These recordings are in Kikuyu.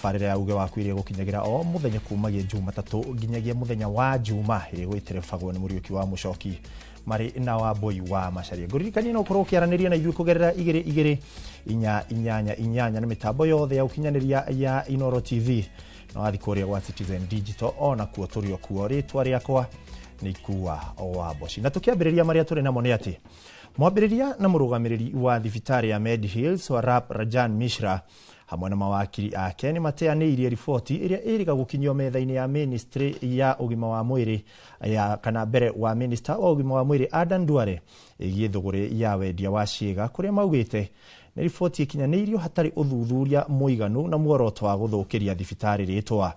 Tabarĩra ya uge waku ĩrĩa ĩgũkinyagĩra o mũthenya kumagia Jumatatũ nginyagia mũthenya wa Juma, ĩrĩa ĩgwĩterebagwo nĩ Mũriũki wa Mũcoki marĩ na Wambũi wa Macaria. Ngũririkanie no ũkorwo ũkĩaranĩria na ithuĩ kũgerera 22488 na mĩtambo yothe ya ũkinyanĩria ya Inoro TV, na wathiĩ kũrĩa gwa Citizen Digital onakuo tũrĩ o kuo. Rĩtwa rĩakwa nĩ Ikua wa Mboci, na tũkĩambĩrĩria marĩa tũrĩ namo nĩ atĩ mwambĩrĩria na mũrũgamĩrĩri wa thibitarĩ ya Mediheal Swarap Rajan Mishra hamwe na mawakiri ake nĩ mateanĩirie riboti ĩrĩa ĩrĩga gũkinyio metha-inĩ ya ministry ya ũgima wa mwĩrĩ ya kana mbere wa minister wa ũgima wa mwĩrĩ Adan Duale ĩgiĩ thũgũrĩ ya wendia wa ciĩga, kũrĩa maugĩte nĩ riboti ĩkinyanĩirio hatarĩ ũthuthuria mũiganu na muoroto wa gũthũkĩria thibitarĩ rĩtwa.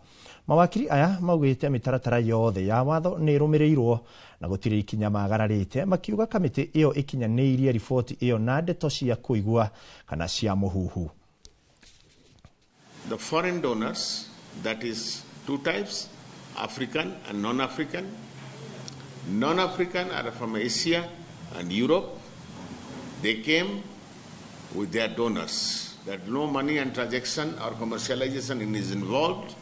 Mawakiri aya maugĩte mĩtaratara yothe ya watho nĩ ĩrũmĩrĩirwo na gũtirĩ ikinya magararĩte, makiuga kamĩtĩ ĩyo ĩkinyanĩirie riboti ĩyo na ndeto cia kũigua kana cia mũhuhu. The foreign donors, that is two types, African and non-African. Non-African are from Asia and Europe. They came with their donors. That no money and transaction or commercialization is involved,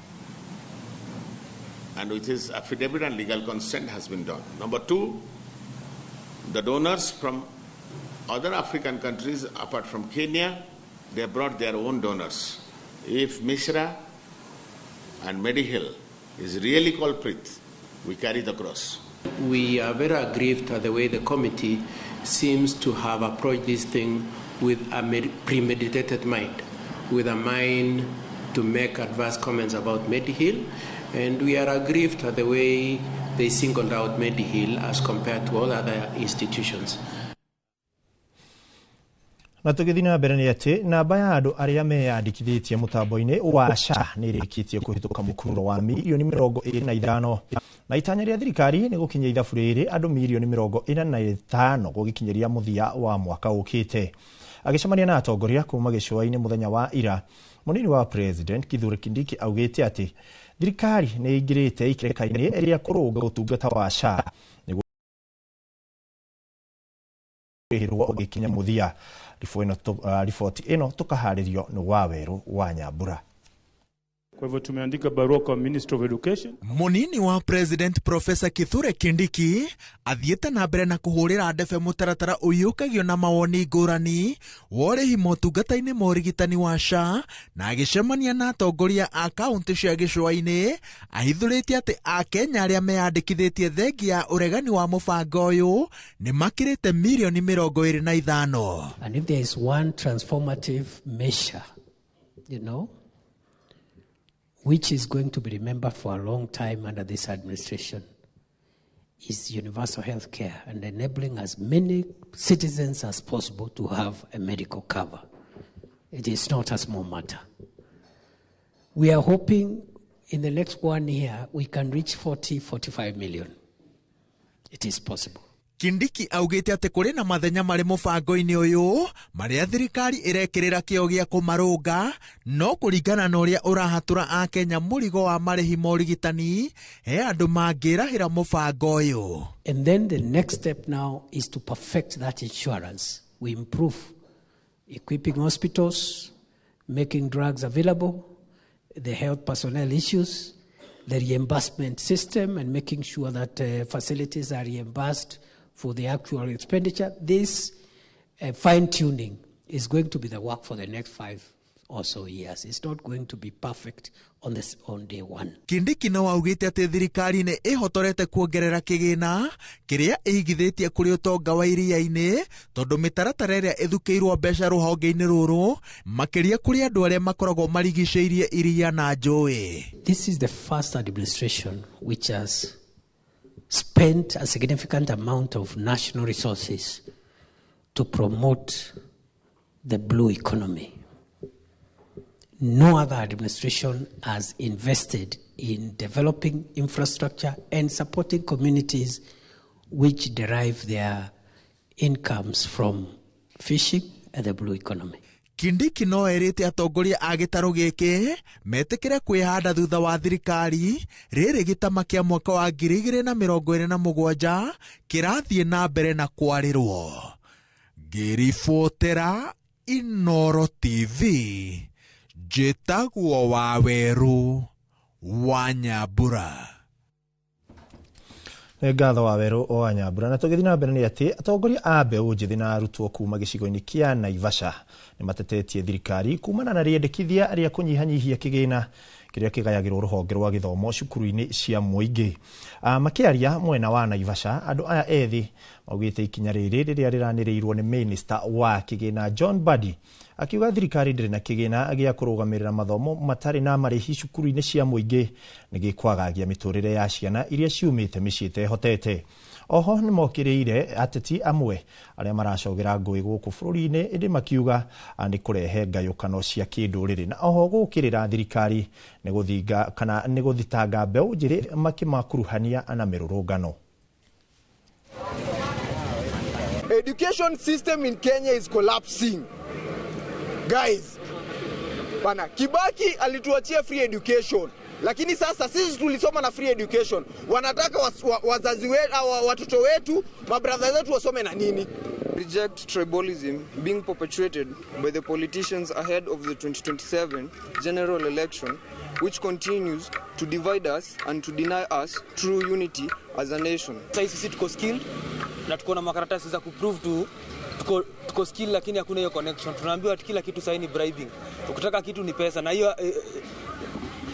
and with his affidavit and legal consent has been done. Number two, the donors from other African countries apart from Kenya, they brought their own donors. If Mishra and Mediheal is really culprit, we carry the cross. We are very aggrieved at the way the committee seems to have approached this thing with a premeditated mind, with a mind to make adverse comments about Mediheal, and we are aggrieved at the way they singled out Mediheal as compared to all other institutions. Na tũgĩthiĩ na mbere nĩ atĩ namba ya andũ arĩa meyandĩkithĩtie mũtambo-inĩ wa SHA nĩ ĩrĩkĩtie kũhĩtũka mũkururo wa mirioni 25, na itanya rĩa thirikari nĩ gũkinyia ithabu rĩrĩ andũ mirioni 45 gũgĩkinyĩria mũthia wa mwaka ũkĩte. Agĩcemania na atongoria kuma gĩcũa-inĩ mũthenya wa ira, mũnini wa president Kithure Kindiki augĩte atĩ thirikari nĩ ĩingĩrĩte ikereka-inĩ rĩa kũrũnga ũtungata wa SHA nĩguo rĩhĩrwo ũgĩkinya mũthia. Riboti ĩno tũkaharĩrio nĩ Wawerũ wa Nyambura. Kwa hivyo tumeandika barua kwa Minister of Education. Munini wa President Professor Kithure Kindiki athiĩte na mbere na kũhũrĩra ndebe mũtaratara ũiyũkagio na mawoni ngũrani wa ũrĩhi motungata-inĩ ma ũrigitani wa SHA, na agĩcemania na atongoria a kaũntĩ cia gĩcũa-inĩ ahithũrĩtie atĩ Akenya arĩa meyandĩkithĩtie thengia ya ũregani wa mũbango ũyũ nĩ makĩrĩte mirioni 25. And if there is one transformative measure, which is going to be remembered for a long time under this administration, is universal health care and enabling as many citizens as possible to have a medical cover. It is not a small matter. We are hoping in the next 1 year we can reach 40, 45 million. It is possible. Kindiki augĩte atĩ kũrĩ na mathenya marĩ mũbango-inĩ ũyũ marĩa thirikari ĩrekĩrĩra kĩo gĩa kũmarũnga, no kũringana na ũrĩa ũrahatũra Akenya mũrigo wa marĩhi ma ũrigitani, he andũ mangĩrahĩra mũbango ũyũ. And then the next step now is to perfect that insurance. We improve equipping hospitals, making drugs available, the health personnel issues, the reimbursement system, and making sure that facilities are reimbursed for the actual expenditure. This fine-tuning is going to be the work for the next 5 or so years. It's not going to be perfect on day one. Kindiki no augĩte atĩ thirikari nĩ ĩhotorete kuongerera kĩgĩna kĩrĩa ĩigithĩtie kũrĩ ũtonga wa iria-inĩ, tondũ mĩtaratara ĩrĩa ĩthukĩirwo mbeca rũhonge-inĩ rũrũ makĩria kũrĩ andũ arĩa makoragwo marigicĩirie iria na njũĩ. This is the first administration which has spent a significant amount of national resources to promote the blue economy. No other administration has invested in developing infrastructure and supporting communities which derive their incomes from fishing and the blue economy. Kindiki no erĩte atongoria a gĩtarũ gĩkĩ metĩkĩre kwĩhanda thutha wa thirikari rĩrĩ gĩtama kĩa mwaka wa 2027 kĩrathiĩ na mbere na kwarĩrwo. Ngĩribotera Inoro TV, Njĩtagwo Wawerũ wa Nyambura. Nĩ ngatho Wawerũ wa Nyambura. Na tũgĩthiĩ na mbere nĩ atĩ atongoria a mbeũ njĩthĩ na arutwo kuma gĩcigo-inĩ kĩa Naivasha nĩ matetetie thirikari kumana na rĩendekithia rĩa kũnyihanyihia kĩgĩna kĩrĩa kĩgayagĩrwo rũhonge rwa gĩthomo cukuru-inĩ cia mũingĩ. Makĩaria mwena wa Naivasha, andũ aya ethĩ maugĩte ikinya rĩrĩ rĩrĩa rĩranĩrĩirwo nĩ Minister wa kĩgĩna John Mbadi, akiuga thirikari ndĩrĩ na kĩgĩna gĩa kũrũgamĩrĩra mathomo matarĩ na marĩhi cukuru-inĩ cia mũingĩ nĩ gĩkwagagia mĩtũrĩre ya ciana iria ciumĩte mĩciĩ ĩtehotete. Oho nĩ mokĩrĩire ateti amwe arĩa maracogera ngũĩ gũkũ bũrũri-inĩ, ĩndĩ makiuga nĩ kũrehe ngayũkano cia kĩndũrĩrĩ, na oho gũkĩrĩra thirikari nĩ gũthinga kana nĩ gũthitanga mbeũ njĩthĩ makĩmakuruhania na mĩrũrũngano. Education system in Kenya is collapsing. Guys, bana, Kibaki alituachia free education. Lakini sasa sisi tulisoma na free education. Wanataka wazazi wetu, watoto wetu, mabrother zetu wasome na nini? Reject tribalism being perpetuated by the politicians ahead of the 2027 general election, which continues to divide us and to deny us true unity as a nation. Sasa sisi tuko skilled na tuko na makaratasi za kuprove tu tuko skilled, lakini hakuna hiyo connection. Tunaambiwa kila kitu sasa ni bribing. Ukitaka kitu ni pesa, na hiyo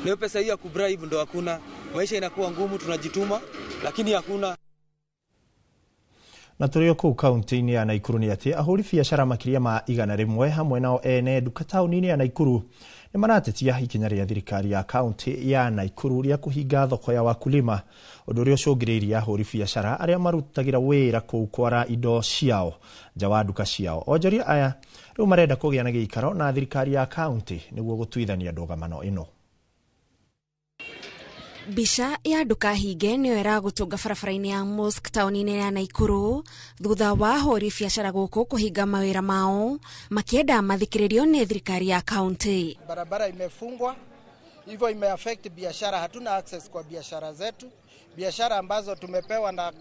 leo pesa hiyo ya kubribe ndo hakuna. Maisha inakuwa ngumu, tunajituma lakini hakuna. Na tũrĩ o kũu kaunti-inĩ ya Naikuru nĩ atĩ ahũri biacara makĩria ma 100 hamwe nao ene nduka taũni-inĩ ya Naikuru nĩ maratetia ikinya rĩa thirikari ya kaunti ya Naikuru rĩa kũhinga thoko ya Wakulima, ũndũ ũrĩa ũcũngĩrĩirie ahũri biacara arĩa marutagĩra wĩra kũu kwara indo ciao nja wa nduka ciao. Onjoria aya rĩu marenda kũgĩa na gĩikaro na thirikari ya kaunti nĩguo gũtuithania ndũgamano ĩno. Mbica ya nduka hinge nĩyo ĩragũtũnga barabara-inĩ ya Mosque taũni-inĩ ya Naikuru thutha wa ahũri biacara gũkũ kũhinga mawĩra mao makĩenda mathikĩrĩrio nĩ thirikari ya kaunti. Barabara imefungwa, hivyo imeaffect biashara. Hatuna access kwa biashara zetu, biashara ambazo tumepewa na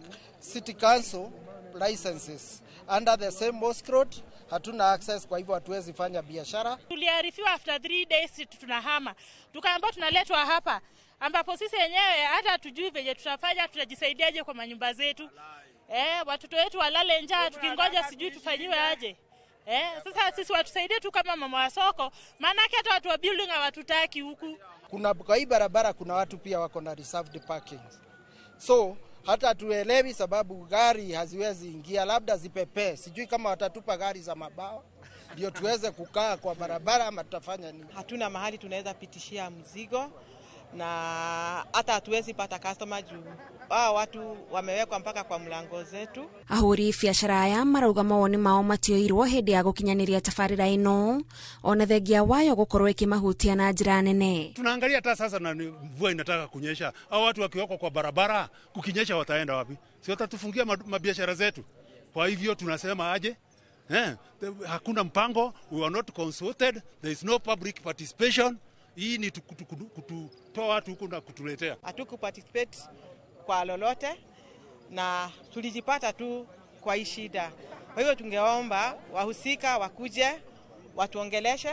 City Council licenses under the same Mosque Road, hatuna access, kwa hivyo hatuwezi fanya biashara. Tuliarifiwa after 3 days tunahama, tukaambiwa tunaletwa hapa ambapo sisi wenyewe hata tujui venye tutafanya, tutajisaidiaje kwa manyumba zetu. Watoto wetu walale njaa tukingoja sijui tufanyiwe aje. Sasa sisi watusaidie tu kama mama wa soko, maana hata watu wa building hawatutaki huku. Kuna kwa hii barabara kuna watu pia wako na reserved parking. So hata tuelewi sababu gari haziwezi ingia, labda zipepee. Sijui kama watatupa gari za mabawa ndio tuweze kukaa kwa barabara ama tutafanya nini. Hatuna mahali tunaweza pitishia mzigo na hata hatuwezi pata customer juu watu wamewekwa mpaka kwa mlango zetu. Ahũri biacara aya marauga mawoni mao matioirwo hĩndĩ ya gũkinyanĩria tabarĩra ĩno ona thengia wayo gũkorwo ĩkĩmahutia na njĩra nene. Tunaangalia hata sasa na mvua inataka kunyesha, au watu wakiwekwa kwa barabara kukinyesha wataenda wapi? Si watatufungia mabiashara zetu. Kwa hivyo tunasema aje? Hakuna mpango, we are not consulted, there is no public participation. Hii ni kututoa watu huku na kutuletea. Hatuku participate kwa lolote na tulijipata tu kwa hii shida. Kwa hiyo tungeomba wahusika wakuje watuongeleshe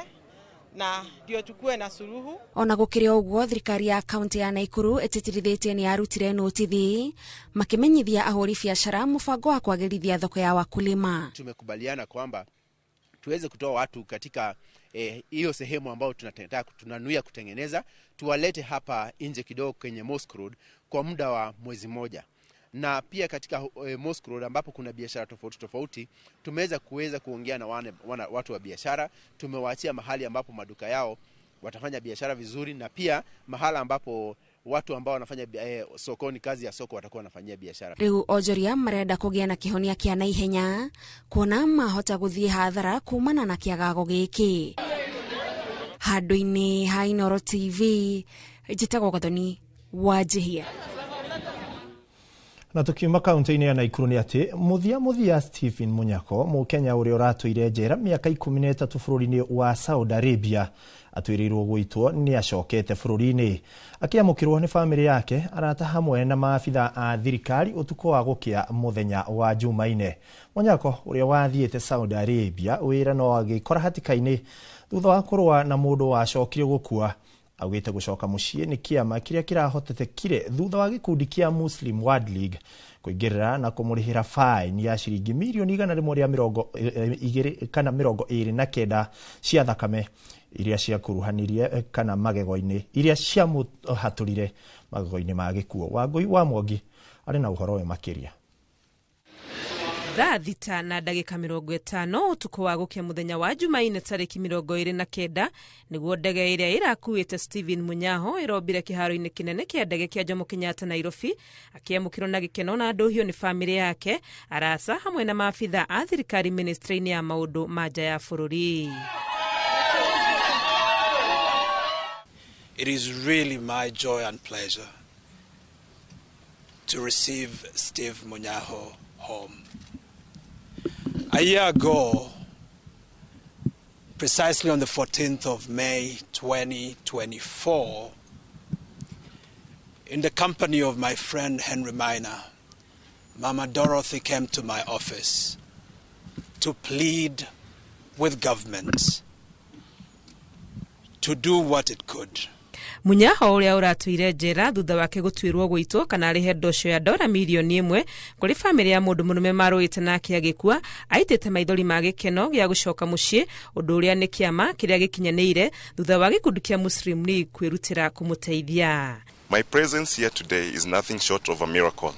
na ndio tukue na suluhu. Ona gũkĩrĩ ũguo, thirikari ya kaunti ya Naikuru ĩtĩtĩrithĩtie nĩ yarutire notithi makĩmenyithia ahũri biacara mũbango wa kwagĩrithia thoko ya Wakulima. Tumekubaliana kwamba tuweze kutoa watu katika hiyo sehemu ambayo tunanuia kutengeneza, tuwalete hapa nje kidogo kwenye Mosque Road kwa muda wa mwezi mmoja. Na pia katika Mosque Road ambapo kuna biashara tofauti tofauti, tumeweza kuweza kuongea na watu wa biashara, tumewaachia mahali ambapo maduka yao watafanya biashara vizuri, na pia mahala ambapo watu ambao wanafanya sokoni, kazi ya soko watakuwa wanafanyia biashara. Riu onjoria marenda kũgĩa na kĩhonia kĩa naihenya kuona mahota gũthiĩ hathara kumana na kĩagago gĩkĩ. Handũ-inĩ ha Inooro TV, njĩtagwo Gathoni Wanjihia. Na tukiuma kaunti-inĩ ya Naikuru nĩ atĩ mũthia mũthia Stephen Munyako, mũkenya ũrĩa ũratũire njera mĩaka 13 bũrũri-inĩ wa Saudi Arabia, atwĩrĩirwo gũitwo nĩ acokete bũrũri-inĩ akĩamũkĩrwo nĩ bamĩrĩ yake, arata hamwe na maabitha a thirikari ũtukũ wa gũkĩa mũthenya wa Jumaine. Munyako ũrĩa wathiĩte Saudi Arabia wĩra no agĩkora hatĩka-inĩ thutha wa kũrũa na mũndũ wacokire gũkua. Augĩte gũcoka mũciĩ nĩ kĩama kĩrĩa kĩrahotetekire thutha wa gĩkundi kĩa Muslim World League kũingĩrĩra na kũmũrĩhĩra faini ya ciringi mirioni 129 kana 29 cia thakame iria ciakuruhanirie kana magego-inĩ iria ciamũhatũrire magego-inĩ ma gĩkuũ. Wangũi wa Mwangi arĩ na ũhoro ũyũ makĩria. Thaa 6:50 ũtukũ wa gũkĩa mũthenya wa Jumaine tarĩki 29 nĩguo ndege ĩrĩa ĩrakuĩte Stephen Munyaho ĩrombire kĩharo-inĩ kĩnene kĩa ndege kĩa Jomo Kenyatta Nairobi, akĩamũkĩrwo na gĩkeno na ndũhiũ nĩ bamĩrĩ yake, arasa hamwe na maabitha a thirikari ministry-inĩ ya maũndũ ma nja ya bũrũri. It is really my joy and pleasure to receive Steve Munyaho home. A year ago, precisely on the 14th of May 2024, in the company of my friend Henry Miner, Mama Dorothy came to my office to plead with government to do what it could. Munyaho ũrĩa ũratũire njera thutha wake gũtuĩrwo gũitwo kana arĩhe ndoco ya dora mirioni 1 kũrĩ bamĩrĩ ya mũndũ mũrũme marũĩte nake agĩkua, aitĩte maithori ma gĩkeno gĩa gũcoka mũciĩ, ũndũ ũrĩa nĩ kĩama kĩrĩa gĩkinyanĩire thutha wa gĩkundi kĩa Muslim League kwĩrutĩra kũmũteithia. My presence here today is nothing short of a miracle.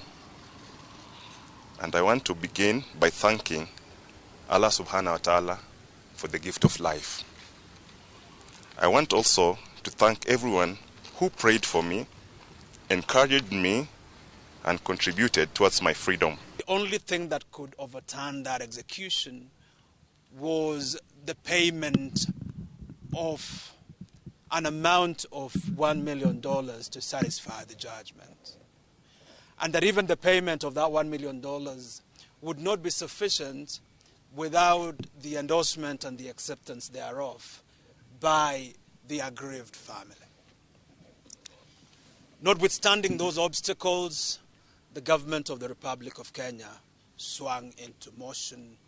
And I want to begin by thanking Allah subhanahu wa ta'ala for the gift of life. I want also to thank everyone who prayed for me, encouraged me, and contributed towards my freedom. The only thing that could overturn that execution was the payment of an amount of $1 million to satisfy the judgment. And that even the payment of that $1 million would not be sufficient without the endorsement and the acceptance thereof by the aggrieved family. Notwithstanding those obstacles, the government of the Republic of Kenya swung into motion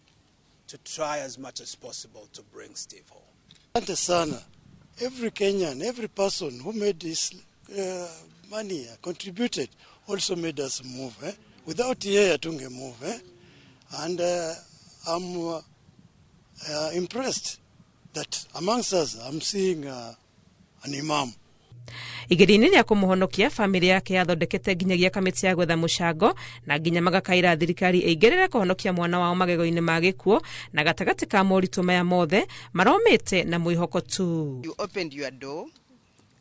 to try as much as possible to bring Steve home. Asante sana. Every Kenyan, every person who made this money, contributed, also made us move. Without yeye tunge move. And I'm impressed that amongst us, I'm seeing an imam. Igeria-inĩ rĩa kũmũhonokia, bamĩrĩ yake yathondekete nginyagia kamĩtĩ ya gwetha mũcango na nginya magakaĩra thirikari ĩingĩrĩre kũhonokia mwana wao magego-inĩ ma gĩkuũ, na gatagatĩ ka moritũ maya mothe maromĩte na mwĩhoko tu. You opened your door,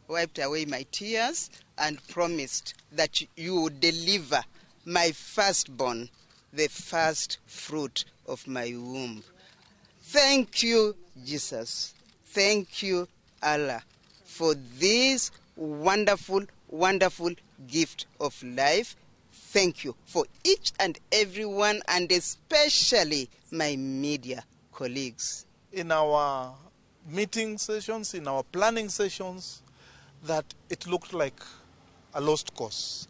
wiped away my tears, and promised that you would deliver my firstborn, the first fruit of my womb. Thank you, Jesus. Thank you, Allah, for this wonderful, wonderful gift of life. Thank you for each and every one, and especially my media colleagues. In our meeting sessions, in our planning sessions, that it looked like a lost cause.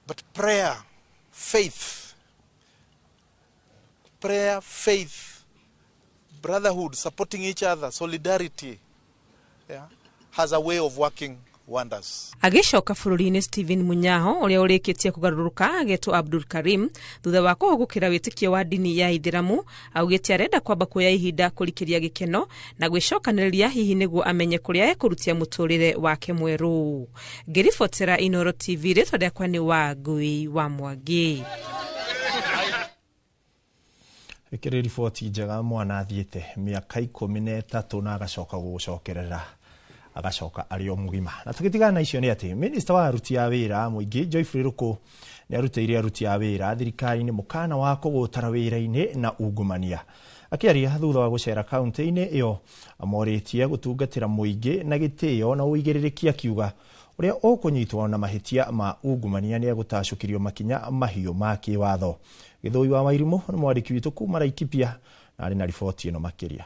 But prayer, faith, brotherhood, supporting each other, solidarity, yeah, has a way of working wonders. Agĩcoka bũrũri-inĩ Stephen Munyaho ũrĩa ũrĩkĩtie kũgarũrũka agetwo Abdul Karim thutha wa kũhũgũkĩra wĩtĩkio wa ndini ya Ithĩramu, augĩte arenda kwamba kuoya ihinda kũrikĩria gĩkeno na gwĩcokanĩrĩria hihi nĩguo amenye kũrĩa ekũrutia mũtũrĩre wake mwerũ. Ngĩribotera Inooro TV, rĩtwa rĩakwa nĩ Wangui wa Mwangi. Ĩkĩrĩ riboti njega, mwana athiĩte mĩaka 13 na agacoka gũgũcokerera agacoka arĩ o mũgima. Na tũgĩtigana na icio nĩ atĩ minista wa aruti a wĩra mũingĩ Geoffrey Ruku nĩ arutĩire aruti a wĩra thirikari-inĩ mũkana wa kũgũtara wĩra-inĩ na ungumania. Akĩaria thutha wa gũcera kaunti-inĩ ĩyo amorĩtie gũtungatĩra mũingĩ na gĩtĩo na ũigĩrĩrĩki, akiuga ũrĩa ũkũnyitwo na mahĩtia ma ungumania nĩ egũtacũkĩrio makinya mahiũ ma kĩwatho. Gĩthũi wa Wairimũ nĩ mwandĩki witũ kuma Laikipia na arĩ na riboti ĩno makĩria.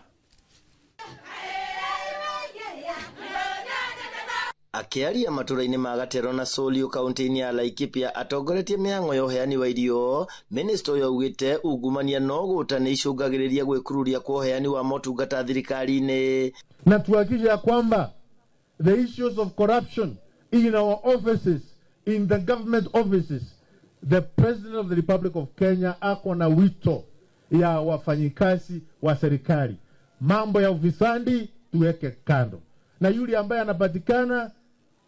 Akĩaria matũra-inĩ ma Gatero na Solio kaunti-inĩ ya Laikipia atongoretie mĩhang'o ya ũheani wa irio, minista ũyũ augĩte ungumania no gũta nĩ icũngagĩrĩria gwĩkururia kwa ũheani wa motungata thirikari-inĩ. Na tuhakikishe ya kwamba the issues of corruption in our offices, in the government offices, the President of the Republic of Kenya ako na wito ya wafanyikazi wa serikali, mambo ya ufisadi tuweke kando, na yule ambaye anapatikana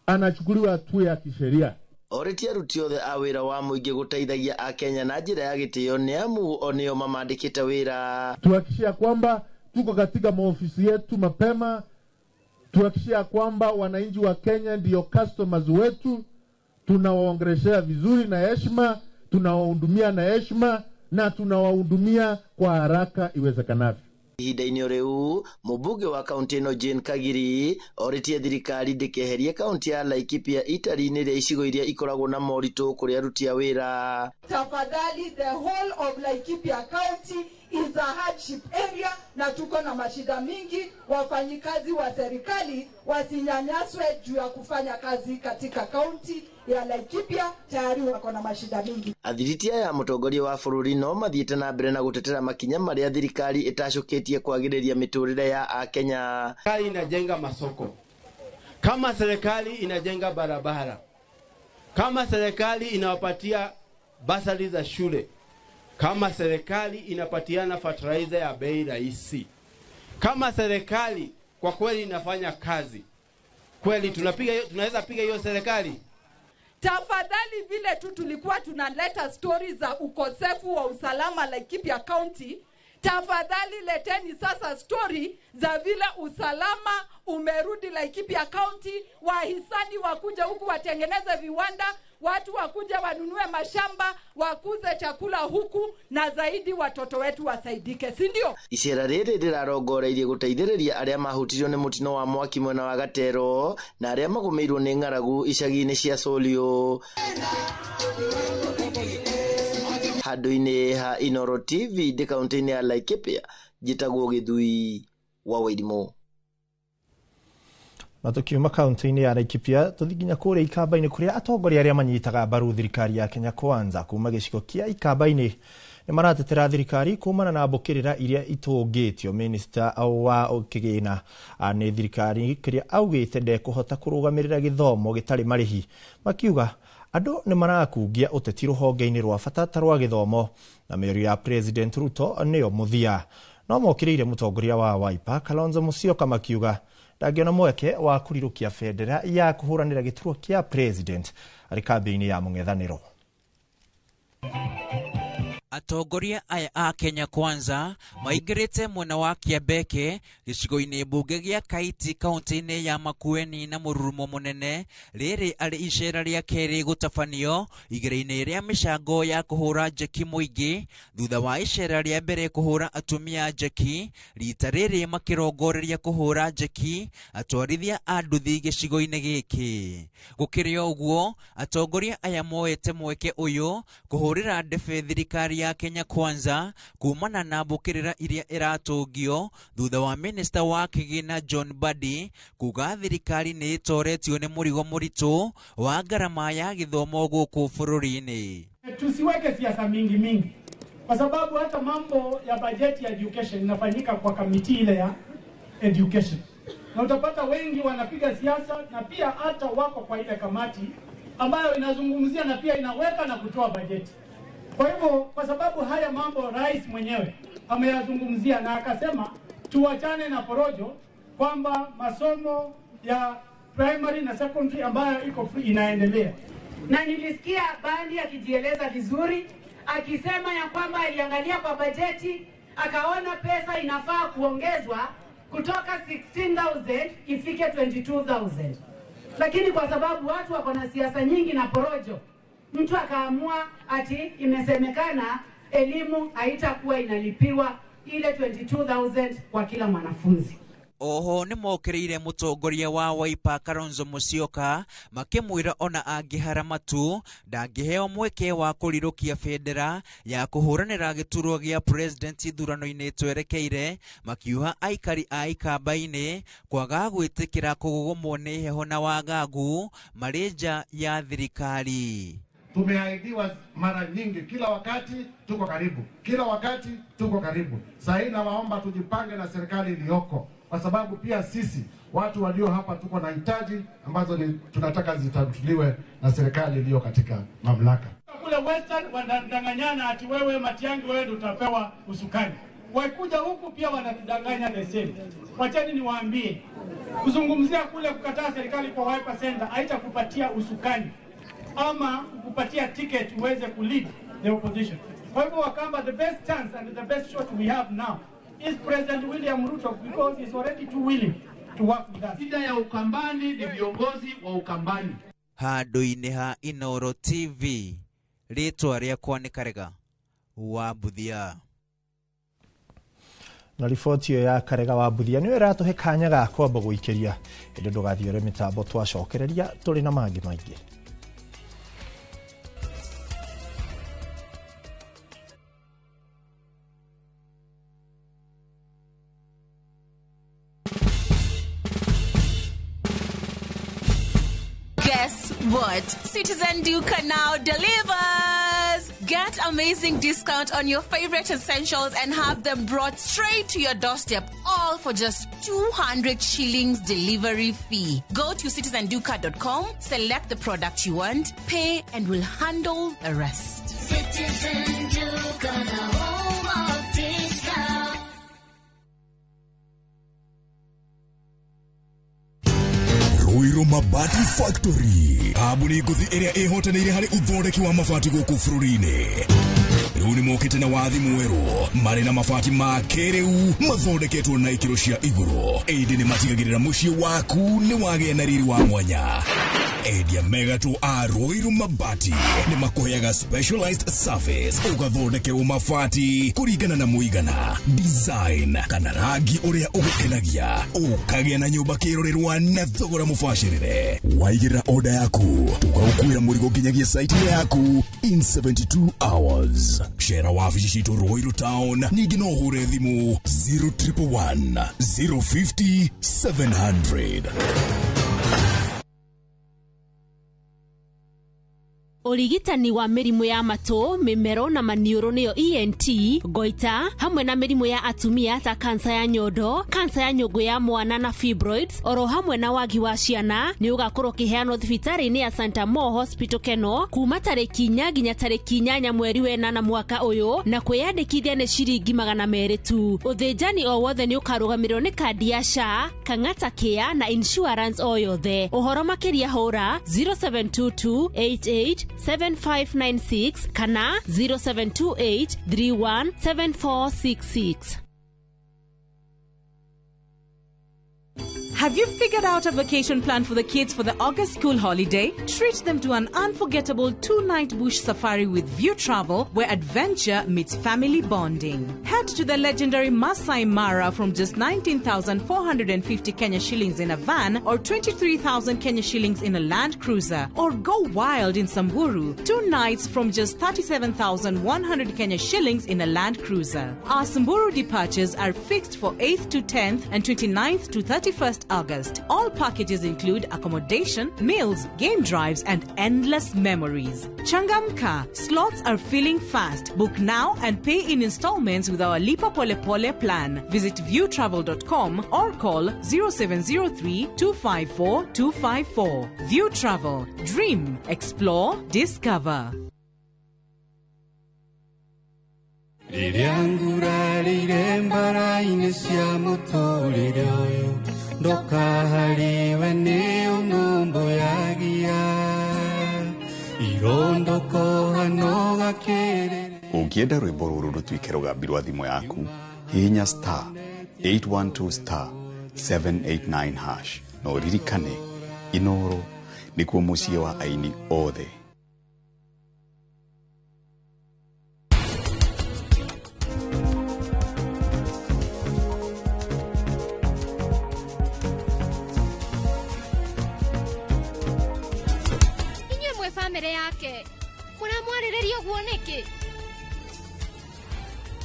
anachukuliwa hatua ya kisheria. Orĩtie aruti othe a wĩra wa mũingĩ gũteithagia akenya na njĩra ya gĩtĩo nĩ amu o nĩo mamandĩkĩte wĩra. Tuhakikishe ya kwamba tuko katika maofisi yetu mapema, tuhakikishe ya kwamba wananchi wa Kenya ndiyo customers wetu, tunawaongeleshea vizuri na heshima, tunawahudumia na heshima na tunawahudumia kwa haraka iwezekanavyo. Ihinda-inĩ rĩu mũmbunge wa kaunti ĩno Jane Kagiri orĩtie thirikari ndĩkeherie kaunti ya Laikipia itari-inĩ rĩa icigo iria ikoragwo na moritũ kũrĩ aruti a wĩra. Tafadhali, the whole of Laikipia County is a hardship area na tuko na mashida mingi. Wafanyikazi wa serikali wasinyanyaswe juu ya kufanya kazi katika kaunti ya Laikipia, tayari wako na mashida mingi. Athiriti aya mũtongoria wa bũrũri no mathiĩte na mbere na gũtetera makinya marĩa thirikari ĩtacũkĩtie kwagĩrĩria mĩtũrĩre ya akenya. Serikali inajenga masoko, kama serikali inajenga barabara, kama serikali inawapatia basari za shule, kama serikali inapatiana fertilizer ya bei rahisi, kama serikali kwa kweli inafanya kazi kweli, tunaweza piga hiyo serikali. Tafadhali, vile tu tulikuwa tunaleta stori za ukosefu wa usalama Laikipia County, tafadhali leteni sasa stori za vile usalama umerudi Laikipia County, wahisani wakuja huku watengeneze viwanda, watu wakuja wanunue mashamba, wakuze chakula huku, na zaidi watoto wetu wasaidike, si ndio? Icera rĩrĩ rĩrarongoreirie gũteithĩrĩria arĩa mahutirio nĩ mũtino wa mwaki mwena wa Gatero na arĩa magũmĩirwo nĩ ng'aragu icagi-inĩ cia Solio. Handũ-inĩ ha Inoro TV ndĩ kaunti-inĩ ya Laikipia, njĩtagwo Gĩthui wa Wairimũ. Na tukiuma kaunti-inĩ ya Laikipia tũthiĩ nginya kũrĩa Ikamba-inĩ kũrĩa atongoria arĩa manyitaga mbaru thirikari ya Kenya Kwanza kuma gĩcigo kĩa Ikamba-inĩ nĩ maratetera thirikari kumana na mbũkĩrĩra iria itũngĩtio minista wa kĩgĩna nĩ thirikari kĩrĩa augĩte ndekũhota kũrũgamĩrĩra gĩthomo gĩtarĩ marĩhi, makiuga andũ nĩ marakungia ũteti rũhonge-inĩ rwa bata ta rwa gĩthomo na mĩario ya President Ruto nĩyo mũthia. No mokĩrĩire mũtongoria wa Wiper Kalonzo Musyoka makiuga ndangĩona mweke wa kũrirũkia bendera ya kũhũranĩra gĩturwa kĩa president arĩ kambĩ-inĩ ya mũng'ethanĩro. Atongoria aya a Kenya Kwanza maingĩrĩte mwena wa Kĩambeke gĩcigo-inĩ mbunge gĩa Kaiti kaunti-inĩ ya Makueni na mũrurumo mũnene, rĩrĩ arĩ icera rĩa kerĩ gũtabanio igĩra-inĩ rĩa mĩcango ya kũhũra njeki mũingĩ thutha wa icera rĩa mbere kũhũra atumia njeki, rita rĩrĩ makĩrongoreria kũhũra njeki atwarithia a nduthi gĩcigo-inĩ gĩkĩ. Gũkĩrĩ o ũguo, atongoria aya moete mweke ũyũ kũhũrĩra ndebe thirikari ya Kenya Kwanza kumana na mbũkĩrĩra iria ĩratũngio thutha wa minista wa kĩgĩna John Mbadi kuga thirikari nĩ ĩtoretio nĩ mũrigo mũritũ wa ngarama ya gĩthomo gũkũ bũrũri-inĩ. Tusiweke siasa mingi mingi, kwa sababu hata mambo ya bajeti ya education inafanyika kwa kamiti ile ya education, na utapata wengi wanapiga siasa na pia hata wako kwa ile kamati ambayo inazungumzia na pia inaweka na kutoa bajeti. Kwa hivyo, kwa sababu haya mambo rais mwenyewe ameyazungumzia na akasema tuachane na porojo kwamba masomo ya primary na secondary ambayo iko free inaendelea. Na nilisikia Bandi akijieleza vizuri akisema ya kwamba aliangalia kwa bajeti akaona pesa inafaa kuongezwa kutoka 16,000 ifike 22,000. Lakini kwa sababu watu wako na siasa nyingi na porojo, mtu akaamua ati imesemekana elimu haitakuwa inalipiwa. ile 22,000 kwa kila mwanafunzi. Oho nĩmokĩrĩire mũtongoria wa Wiper Kalonzo Musyoka makĩmwĩra ona angĩhara matu ndangĩheo mweke wa kũrirũkia bendera ya kũhũranĩra gĩturwa gĩa president ithurano-inĩ twerekeire, makiuha aikari a Ikamba-inĩ kwaga gwĩtĩkĩra kũgũgũmwo nĩ heho na wagagu marĩ nja ya thirikari. Tumeahidiwa mara nyingi, kila wakati tuko karibu, kila wakati tuko karibu. Sasa hii nawaomba tujipange na serikali iliyoko, kwa sababu pia sisi watu walio hapa tuko na hitaji ambazo ni tunataka zitatuliwe na serikali iliyo katika mamlaka. Kule Western wanadanganyana ati wewe Matiang'i, wewe ndio utapewa usukani. Waikuja huku pia wanatudanganya the same. Wacheni niwaambie, kuzungumzia kule kukataa serikali kwa Wiper Center haitakupatia usukani ama kukupatia ticket uweze kulead the opposition. Kwa hivyo Wakamba, the best chance and the best shot we have now is President William Ruto, because he's already too willing to work with us. Shida ya Ukambani ni viongozi wa Ukambani. Handũ-inĩ ha Inooro TV, rĩtwa rĩakwa nĩ Karega wa Mbuthia. Na riboti ĩyo ya Karega wa Mbuthia nĩyo ĩratũhe kanya ga kwamba gũikĩria, ĩndĩ ndũgathiore mĩtambo, twacokereria tũrĩ na mangĩ maingĩ. Guess what? Citizen Duka now delivers! Get amazing discount on your favorite essentials and have them brought straight to your doorstep, all for just 200 shillings delivery fee. Go to citizenduka.com, select the product you want, pay, and we'll handle the rest. Citizen Duka, the home of discount. Ruiru Mabati Factory, kambuni ngũthi ĩrĩa ĩhotanĩire harĩ ũthondeki wa mabati gũkũ bũrũri-inĩ. Rĩu nĩ mokĩte na wathi mwerũ, marĩ na mabati ma kĩrĩu mathondeketwo na ikĩro cia igũrũ, ĩndĩ nĩ matigagĩrĩra mũciĩ waku nĩ wagĩa na riri wa mwanya. Endia mega tu a Ruiru Mabati nĩ makũheaga specialized service, ũgathondekerwo mabati kũringana na mũigana, design kana rangi ũrĩa ũgũkenagia, ũkagĩa na nyũmba kĩrorerwa na thogora mũbacĩrĩre. Waigĩrĩra order yaku, tũgagũkuĩra mũrigo nginyagia site yaku in 72 hours. Cera wabici citũ Ruiru Town, ningĩ no ũhũre thimũ 0111 050 700. Ũrigitani wa mĩrimũ ya matũ, mĩmero na maniũrũ nĩyo ENT, goita, hamwe na mĩrimũ ya atumia ta kansa ya nyondo, kansa ya nyũngũ ya mwana na fibroids, oro hamwe na wagi wa ciana, nĩ ũgakorwo ũkĩheanwo thibitarĩ-inĩ ya Santa Mo Hospital Keno kuma tarĩki 4 nginya tarĩki 8 mweri wa 8 mwaka ũyũ, na kwĩyandĩkithia nĩ ciringi 200 tu. Ũthĩnjani o wothe nĩ ũkarũgamĩrĩrwo nĩ kandi ya SHA, Kang'ata Care na insurance o yothe. Ũhoro makĩria hũra 0722 88 7596 kana 0728 317466. Have you figured out a vacation plan for the kids for the August school holiday? Treat them to an unforgettable 2-night bush safari with View Travel, where adventure meets family bonding. Head to the legendary Masai Mara from just 19,450 Kenya shillings in a van or 23,000 Kenya shillings in a Land Cruiser. Or go wild in Samburu, 2 nights from just 37,100 Kenya shillings in a Land Cruiser. Our Samburu departures are fixed for 8th to 10th and 29th to 31st August. All packages include accommodation, meals, game drives, and endless memories. Changamka, slots are filling fast. Book now and pay in installments with our Lipa Pole Pole plan. Visit viewtravel.com or call 0703 254 254. View Travel. Dream, explore, discover. Rĩrĩa ngurarĩire mbara-inĩ cia mũtũrĩre ũyũ, ndũkaharĩwe nĩ ũnũmbũyagia, irondũkũhana ũgakĩrĩrĩria. Ũngĩenda rwĩmbo rũrũ rũtuĩke rũgambi rwa thimũ yaku, hihinya star 812 star 789 hash na ũririkane Inooro nĩkuo mũciĩ wa aini othe. bamĩrĩ yake. Mũramwarĩrĩria ũguo nĩkĩ?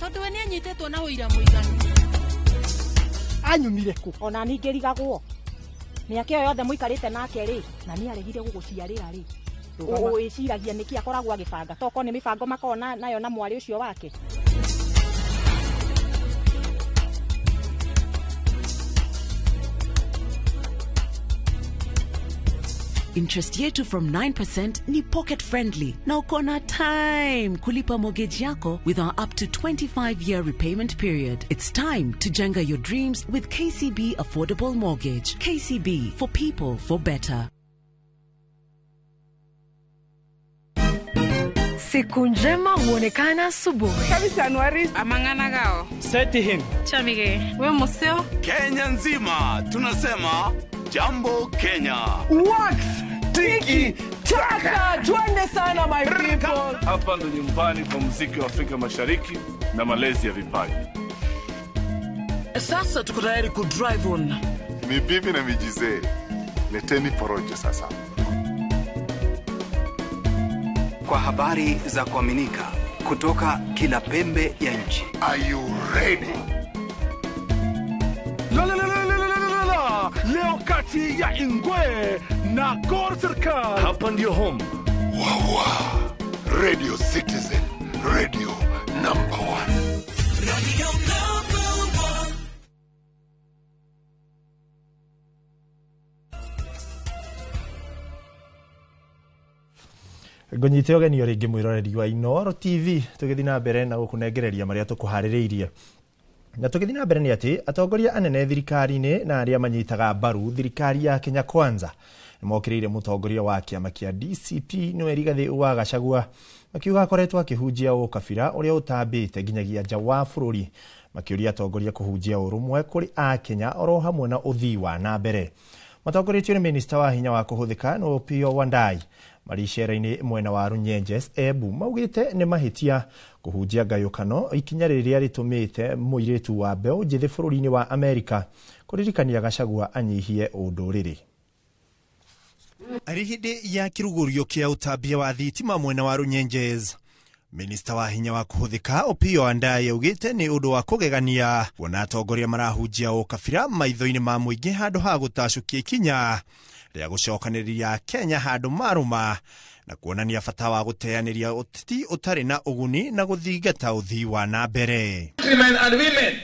Tondũ we nĩanyitĩtwo na ũira mũiganu. Anyumire kũ? Ona niĩ ngĩrigagwo. Mĩaka ĩyo yothe mũikarĩte nake rĩ, na nĩ aregire gũgũciarĩra rĩ. Wĩciragia nĩkĩ akoragwo agĩbanga? Tokorwo nĩ mĩbango makoragwo nayo na mwarĩ ũcio wake. Interest yetu from 9% ni pocket friendly na uko na time kulipa mortgage yako with our up to 25-year repayment period. It's time to jenga your dreams with KCB Affordable Mortgage. KCB, for people, for better. Siku njema huonekana asubuhi. Amang'ana gao. Seti him. Chamige. We museo. Kenya nzima tunasema Jambo Kenya. Wax tiki taka, twende sana my people. Hapa ndo nyumbani kwa muziki wa Afrika Mashariki na malezi ya vipaji. Sasa tuko tayari ku drive on. Ni bibi na mijizee. Leteni porojo sasa. Kwa habari za kuaminika kutoka kila pembe ya nchi. Are you ready? La la la la la la la. Leo kati ya Ingwe na Gor Serikal. Hapa ndio home. Wawa. Radio Citizen, radio number 1. Radio number 1. Ngũnyite ũgeni o rĩngĩ mwĩroreri wa Inooro TV tũgĩthiĩ na mbere na gũkũnengereria marĩa tũkũharĩrĩirie. Na tũgĩthiĩ na mbere nĩ atĩ atongoria anene thirikari-inĩ na arĩa manyitaga mbaru thirikari ya Kenya Kwanza nĩmokĩrĩire mũtongoria wa kĩama kĩa DCP nĩwe Rigathĩ wa Gachagua makiuga akoretwo akĩhunjia ũkabira ũrĩa ũtambĩte nginyagia nja wa bũrũri, makĩũria atongoria kũhunjia ũrũmwe kũrĩ akenya oro hamwe na ũthii wa na mbere. Matongoretio nĩ minista wa hinya wa kũhũthĩka nĩ Opiyo Wandayi marĩ icera-inĩ mwena wa Runyenjes Embu maugĩte nĩ mahĩtia kũhunjia ngayũkano, ikinya rĩrĩa rĩtũmĩte mũirĩtu wa mbeũ njĩthĩ bũrũri-inĩ wa Amerika kũririkania Gachagua anyihie ũndũrĩrĩ. Arĩ hĩndĩ ya kĩrugũrio kĩa ũtambia wa thitima mwena wa Runyenjes, minista wa hinya wa kũhũthĩka Opiyo Wandayi augĩte nĩ ũndũ wa kũgegania kuona atongoria marahunjia ũkabira maitho-inĩ ma mũingĩ handũ ha gũtacũkia ikinya rĩa gũcokanĩrĩria Kenya handũ marũma na kuonania bata wa gũteanĩria ũteti ũtarĩ na ũguni na gũthingata ũthii wa na mbere. Men and women,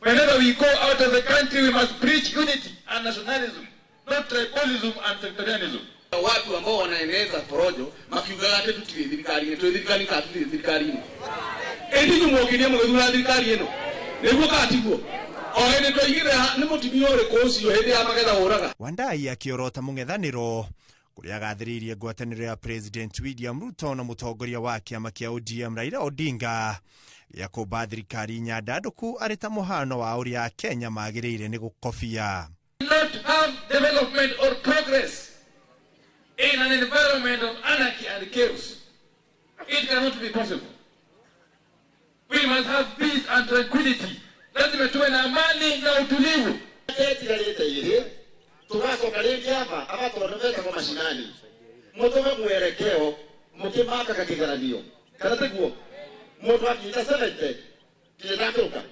whenever we go out of the country we must preach unity and nationalism, not tribalism and sectarianism. Watu ambao wanaeneza porojo makiugaga ati tutire thirikari-inĩ, twĩ thirikari kana tutire thirikari-inĩ. Ĩndi inyuĩ mwokire mũgĩthura thirikari ĩno nĩguo kana tiguo? O hĩndĩ twaigire nĩ mũtumia ũrĩkũ ũcio hĩndĩ ya magetha ũraga. Wandayi akĩorota mũng'ethanĩro kũrĩa agathĩrĩirie ngwatanĩro ya President William Ruto na mũtongoria wa kĩama kĩa ODM Raila Odinga gĩa kũmba thirikari nyandandũku arĩ ta mũhano wa ũrĩa Kenya magĩrĩire nĩ gũkobia. Not have development or progress in an environment of anarchy and chaos. It cannot be possible. We must have peace and tranquility. Lazima tuwe na amani na utulivu. Tugacoka rĩngĩ aba agatondũ metagwo mashinani mũtũhe mwelekeo mũkĩmakaga kĩgeranio kana tiguo mũndũ akinyita 70 nginya ndakĩrũka.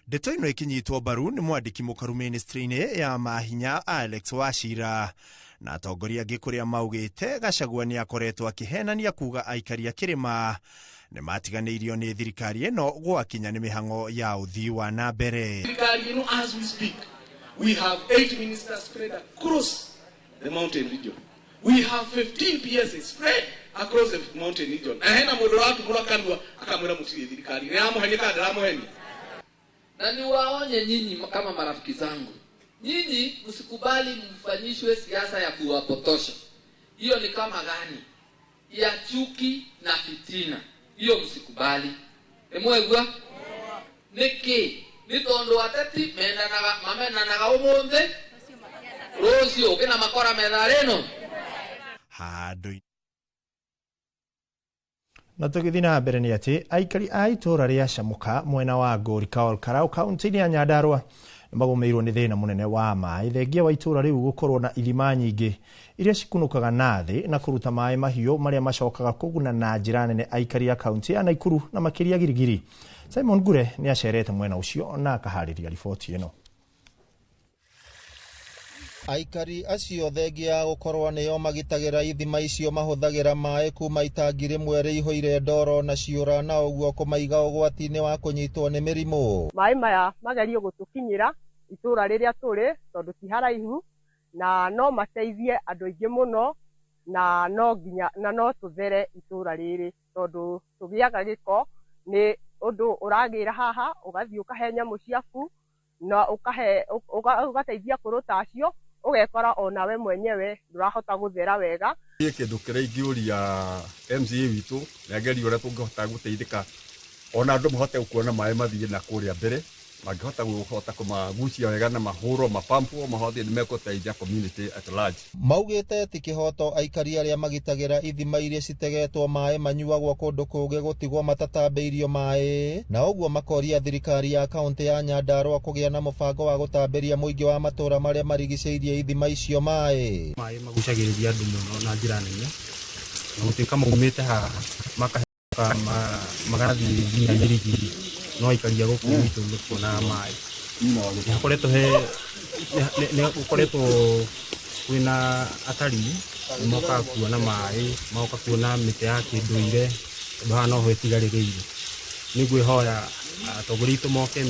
Ndeto ĩno ĩkĩnyitwo mbaru nĩ mwandĩki mũkaru ministry-inĩ ya mahinya Alex Wachira na atongoria angĩ kũrĩa maugĩte Gachagua nĩ akoretwo akĩhenania kuga aikari a kĩrĩma nĩ matiganĩirio nĩ thirikari ĩno gwakinya nĩ mĩhang'o ya ũthii wa na mbere. Thirikari ĩno, as we speak, we have 8 ministers spread across the mountain region. We have 15 PSs spread across the mountain region. Na hena mũndũ ũratumũra kanua akamwĩra mũtirĩ thirikari. Nĩ aramũhenia kana ndaramuhenia? Na niwaonye nyinyi kama marafiki zangu, nyinyi msikubali mfanyishwe siasa ya kuwapotosha. Hiyo ni kama gani ya chuki na fitina. Hiyo msikubali. Emwegwa niki ni tondu ateti mendanaga mamenanaga umuthi rucio kina makora metha rino handu. Na tũgĩthiĩ na mbere nĩ atĩ aikari a itũũra rĩa Camuka mwena wa Ngũri Karau kaunti-inĩ ya Nyandarua Nĩ magũmĩirwo nĩ thĩna mũnene wa maĩ thengia wa itũũra rĩu gũkorwo na ithima nyingĩ iria cikunũkaga na thĩ na kũruta maĩ mahiũ marĩa macokaga kũguna na njĩra nene aikari a kaunti ya Naikuru na makĩria Girigiri. Simon Ngure nĩ acerete mwena ũcio na akaharĩria riboti ĩno. Aikari acio thengia ya gũkorwo nĩo magitagĩra ithima icio mahũthagĩra maĩ kuma itangi rĩmwe rĩihũire ndoro na ciũra na ũguo kũmaiga ũgwati-inĩ wa kũnyitwo nĩ mĩrimũ. Maĩ maya magerio gũtũkinyĩra itũũra rĩrĩa tũrĩ tondũ ti haraihu na no mateithie andũ aingĩ mũno na no nginya na no tũthere itũũra rĩrĩ tondũ tũgĩaga gĩko nĩ ũndũ ũragĩra haha ũgathiĩ ũkahe nyamũ ciaku na ũkahe ũgateithia kũrũta acio ũgekora onawe mwenyewe ndũrahota gũthera wega. Niĩ kĩndũ kĩrĩa ingĩũria MCA witũ nĩ agerie ũrĩa tũngĩhota gũteithĩka ona andũ mahote kuona maĩ mathiĩ na kũrĩa mbere mangĩhota kũhota kũmagucia wega na mahũrwo mapampwo mahote nĩ mekũteithia community at large. Maugĩte ti kĩhoto aikari arĩa magitagĩra ithima iria citegetwo maĩ manyuagwo kũndũ kũngĩ gũtigwo matatambĩirio maĩ na ũguo makoria thirikari ya kaunti ya Nyandarua kũgĩa na mũbango wa gũtambĩria mũingĩ wa matũũra marĩa marigicĩirie ithima icio maĩ. Maĩ magucagĩrĩria andũ mũno na njĩra nene na gũtuĩka maumĩte haha makahĩtũka magathiĩ nginya Girigiri no aikari a gũkũ gwitũ nĩ kuonaga maĩ. Nĩ hakoretwo he nĩ gũkoretwo kwĩna atarii nĩ mokaga kuona maĩ magoka kuona mĩtĩ ya kĩndũire tondũ haha noho ĩtigarĩrĩire. Nĩ ngwĩhoya atongoria aitũ moke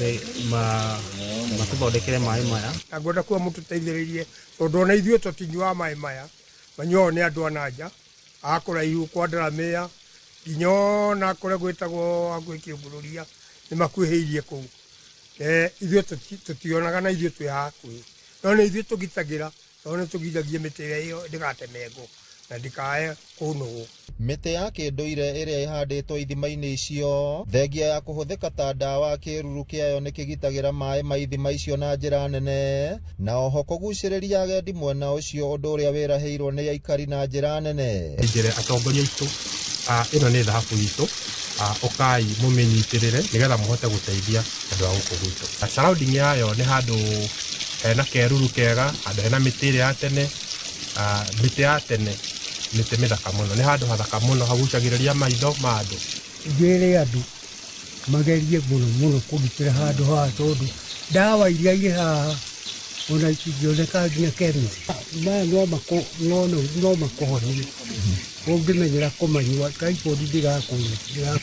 matũthondekere maĩ maya. Na ngwenda kuga mũtũteithĩrĩrie tondũ ona ithuĩ tũtinyuaga maĩ maya manyuagwo nĩ andũ a na nja a kũraihu kwa Ndaramĩa nginya ona kũrĩa gwĩtagwo hakuhĩ Kĩũngũrũria nĩ makuhĩrĩirie kũu. Ithuĩ tũtionaga na ithuĩ twĩ hakuhĩ no nĩ ithuĩ tũgitagĩra tondũ nĩ tũgiragia mĩtĩ ĩyo ndĩgatemengwo na ndĩkae kũnũgwo. Mĩtĩ ya kĩndũire ĩrĩa ĩhandĩtwo ithima-inĩ icio thengia ya kũhũthĩka ta ndawa kĩruru kĩayo nĩ kĩgitagĩra maĩ ma ithima icio na njĩra nene na oho kũgucĩrĩria agendi mwena ũcio ũndũ ũrĩa wĩrahĩirwo nĩ aikari na njĩra nene. Njĩre atongoria aitũ ĩno nĩ thahabu itũ ũkai mũmĩnyitĩrĩre nĩgetha mũhote gũteithia andũ a gũkũ gwitũ. Surrounding yayo nĩ handũ hena keruru kega handũ hena mĩtĩ ĩrĩa ya tene mĩtĩ ya tene mĩtĩ mĩthaka mũno nĩ handũ hathaka mũno hagucagĩrĩria maitho ma andũ. Njĩre andũ magerie mũno mũno kũgitĩra handũ haha tondũ ndawa iria irĩ haha ona itingĩoneka nginya chemist. Maya no makũhonie ũngĩmenyera kũmanyua typhoid ndĩgakũnyua.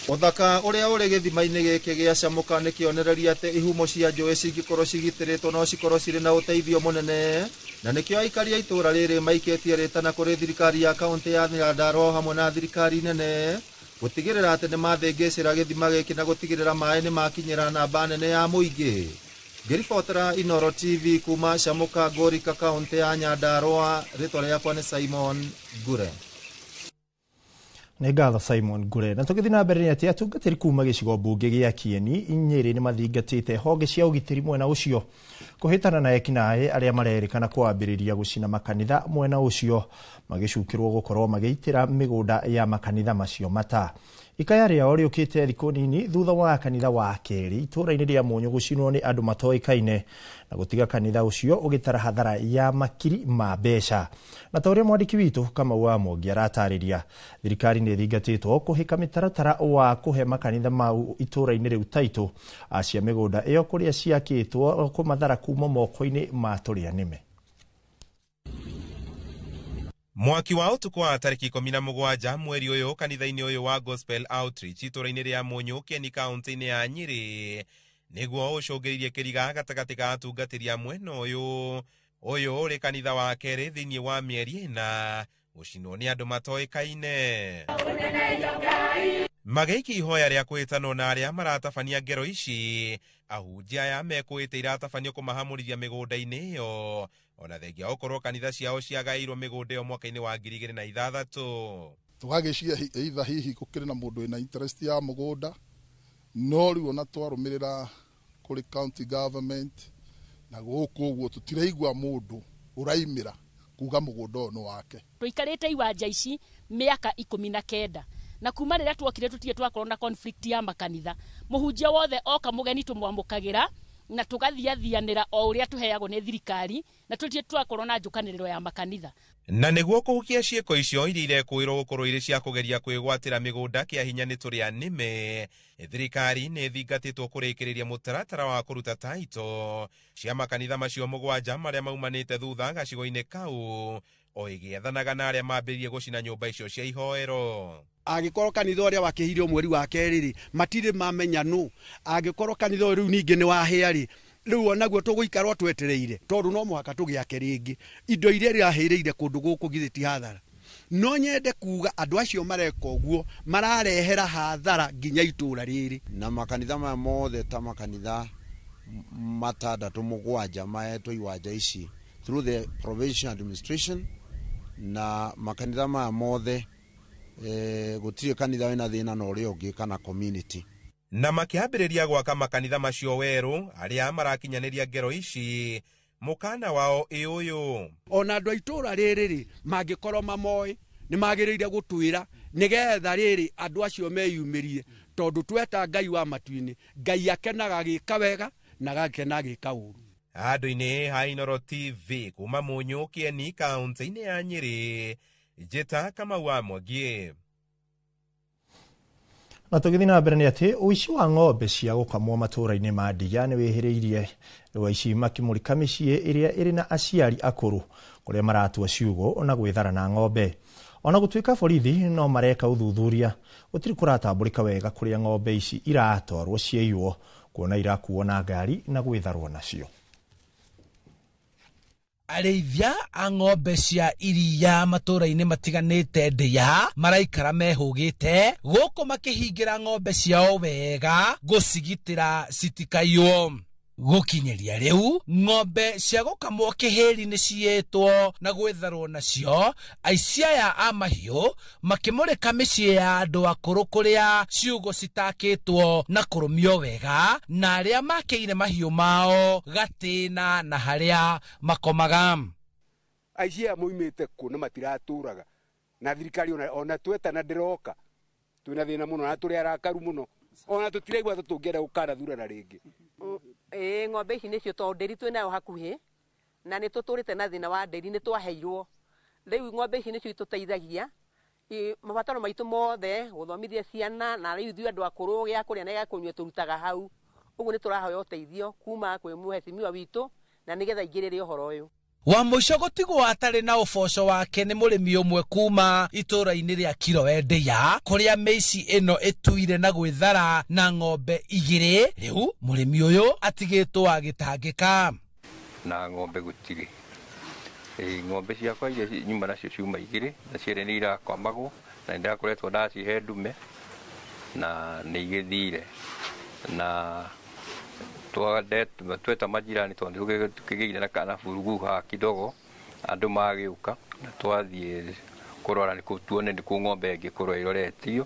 Ũthaka ũrĩa ũrĩ gĩthima-inĩ gĩkĩ gĩa Camuka nĩ kĩonereria atĩ ihumo cia njũĩ cingĩkorwo cigitĩrĩtwo no cikorwo cirĩ na ũteithio mũnene na nĩkĩo aikari a itũũra rĩrĩ maikĩtie rĩtana kũrĩ thirikari ya kaunti ya Nyandarua hamwe na thirikari nene gũtigĩrĩra atĩ nĩ mathĩngĩcĩra gĩthima gĩkĩ na gũtigĩrĩra maĩ nĩ makinyĩra namba nene ya mũingĩ. Ngĩribotera Inooro TV kuma Camuka Ngorika kaunti ya Nyandarua, rĩtwa rĩakwa nĩ Simon Ngure. Nĩ ngatho Simon Ngure. Na tũgĩthiĩ na mbere nĩ atĩ atungatĩri kuma gĩcigo mbunge gĩa Kieni Nyĩrĩ nĩ mathingatĩte honge cia ũgitĩri mwena ũcio kũhĩtana na ekinaĩ arĩa marerĩkana kwambĩrĩria gũcina makanitha mwena ũcio magĩcukĩrwo gũkorwo magĩitĩra mĩgũnda ya makanitha macio mata. Ikaya rĩao rĩũkĩte thikũ nini thutha wa kanitha wa kerĩ itũũra-inĩ rĩa Mũnyũ gũcinwo nĩ andũ matoĩkaine na gũtiga kanitha ũcio ũgĩtara hathara ya makiri ma mbeca. Na ta ũrĩa mwandĩki witũ Kamau wa Mwangi aratarĩria, thirikari nĩ ĩthingatĩtwo kũhĩka mĩtaratara wa kũhe makanitha mau itũũra-inĩ rĩu taitũ cia mĩgũnda ĩyo kũrĩa ciakĩtwo kũmathara kuma moko-inĩ ma tũrĩa nĩme. Mwaki wa ũtukũ wa tarĩki 17 mweri ũyũ kanitha-inĩ ũyũ wa Gospel Outreach itũũra-inĩ rĩa Mũnyũ Kieni kaunti-inĩ ya Nyĩrĩ nĩguo ũcũngĩrĩirie kĩriga gatagatĩ ka atungatĩri a mwena ũyũ ũrĩ kanitha wa kerĩ thĩinĩ wa mĩeri 4 gũcinwo nĩ andũ matoĩkaine. Magĩikia ihoya rĩa kwĩtanwo na arĩa maratabania ngero ici ahunjia aya mekũĩte iratabanio kũmahamũrithia mĩgũnda-inĩ ĩyo ona thengia gũkorwo kanitha ciao ciagaĩirwo mĩgũnda ĩyo mwaka-inĩ wa 2006. Tũgagĩciria either hihi gũkĩrĩ na mũndũ wĩna interest ya mũgũnda no rĩu ona twarũmĩrĩra kũrĩ county government na gũkũ ũguo tũtiraigua mũndũ ũraimĩra kuga mũgũnda ũyũ nĩ wake. Tũikarĩte iwanja ici mĩaka 19 na kuma rĩrĩa tuokire tũtirĩ twakorwo na conflict ya makanitha. Mũhunjia wothe oka mũgeni tũmwamũkagĩra Na tũgathiathianĩra o ũrĩa tũheagwo nĩ thirikari, na tũtirĩ twakorwo na njũkanĩrĩro ya makanitha. Na nĩguo kũhukia ciĩko icio iria irekũĩrwo gũkorwo irĩ cia kũgeria kwĩgwatĩra mĩgũnda kĩa hinya nĩ tũrĩa nĩme, thirikari nĩ ĩthingatĩtwo kũrĩkĩrĩria mũtaratara wa kũruta taito cia makanitha macio 7 marĩa maumanĩte thutha gacigo-inĩ kau, o ĩgĩethanaga na arĩa mambĩrĩrie gũcina nyũmba icio cia ihoero. Angĩkorwo kanitha ũrĩa wakĩhire mweri wa kerĩ rĩ, matirĩ mamenya nũ. Angĩkorwo kanitha ũyũ rĩu ningĩ nĩ wahĩa rĩ, rĩu onaguo tũgũikarwo twetereire, tondũ no mũhaka tũgĩake rĩngĩ. Indo iria irahĩrĩire kũndũ gũkũ githĩ ti hathara. No nyende kuga andũ acio mareka ũguo mararehera hathara nginya itũra rĩrĩ. Na makanitha maya mothe ta makanitha 6 7 maetwo iwanja ici through the provincial administration, na makanitha maya mothe gũtirĩ kanitha wĩna thĩna na ũrĩa ũngĩ kana community. Na makĩambĩrĩria gwaka makanitha macio werũ, arĩa marakinyanĩria ngero ici mũkana wao ĩ ũyũ. Ona andũ a itũra rĩrĩ rĩ, mangĩkorwo mamoĩ nĩ magĩrĩire gũtwĩra nĩgetha rĩrĩ andũ acio meyumĩrie, tondũ tweta Ngai wa matu-inĩ, Ngai akenaga agĩka wega na agakena agĩka ũru. Handũ-inĩ ha Inooro TV kuma Mũnyũ Kĩeni kaũntĩ-inĩ ya Nyĩrĩ, Njĩta Kamau wa Mwangi. Na tũgĩthiĩ na mbere nĩ atĩ ũici wa ng'ombe cia gũkamwo matũũra-inĩ ma Ndiga nĩ wĩhĩrĩirie aici makĩmũrĩka mĩciĩ ĩrĩa ĩrĩ na aciari akũrũ kũrĩa maratua ciugũ na gwĩthara na ng'ombe. Ona gũtuĩka borithi no mareka ũthuthuria, gũtirĩ kũratambũrĩka wega kũrĩa ng'ombe ici iratwarwo ciaiywo, kuona irakuo na ngari na gwĩtharwo nacio. Arĩithia a ng'ombe cia iria matũũra-inĩ matiganĩte Ndĩa maraikara mehũgĩte gũkũ makĩhingĩra ng'ombe ciao wega gũcigitĩra citikaiywo. Gũkinyĩria rĩu ng'ombe cia gũkamwo kĩhĩri nĩ ciĩtwo na gwĩtharwo nacio, aici aya a mahiũ makĩmũrĩka mĩciĩ ya andũ akũrũ kũrĩa ciugũ citakĩtwo na kũrũmio wega, na arĩa makĩire mahiũ mao gatĩna na harĩa makomaga. Aici aya moimĩte kũ na matiratũraga, na thirikari ona twetana ndĩroka, twĩna thĩna mũno na tũrĩ arakaru mũno, ona tũtiraigua ta tũngĩenda gũkanathurana rĩngĩ. Ng'ombe ici nĩcio tondũ ndĩri twĩnayo hakuhĩ na nĩ tũtũrĩte na thĩna wa ndĩri, nĩ twaheirwo. Rĩu ng'ombe ici nĩcio itũteithagia mabataro maitũ mothe, gũthomithia ciana, na rĩu ithuĩ andũ akũrũ gĩa kũrĩa na gĩa kũnyua tũrutaga hau. Ũguo nĩ tũrahoya ũteithio kuma kwĩ mũhecimiwa witũ na nĩgetha aingĩrĩre ũhoro ũyũ. Wa mũico gũtigwo atarĩ na ũboco wake nĩ mũrĩmi ũmwe kuma itũũra-inĩ rĩa Kirowe Ndĩa, kũrĩa mĩici ĩno ĩtuire na gwĩthara na ng'ombe 2. Rĩu mũrĩmi ũyũ atigĩtwo agĩtangĩka. Na ng'ombe gũtirĩ. Ng'ombe ciakwa iria nyuma nacio ciuma 2, na cierĩ nĩ irakamagwo, na nĩndakoretwo ndacihe ndume na nĩ igĩthire. Na tweta majirani tondũ tũkĩgĩire na kana burugu haha kidogo, andũ magĩũka na twathiĩ kũrora nĩkũ tuone nĩkũ ng'ombe ĩngĩkorwo ĩroretio,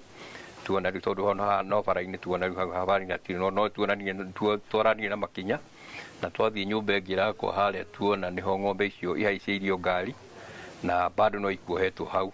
tuona rĩu tondũ haha no bara-inĩ, tuona rĩu hau bara-inĩ hatirĩ, no tuonanie, twaranie na makinya, na twathiĩ nyũmba ĩngĩ ĩrakwo harĩa tuona nĩho ng'ombe icio ihaicĩirio ngari na bado no ikuohetwo hau.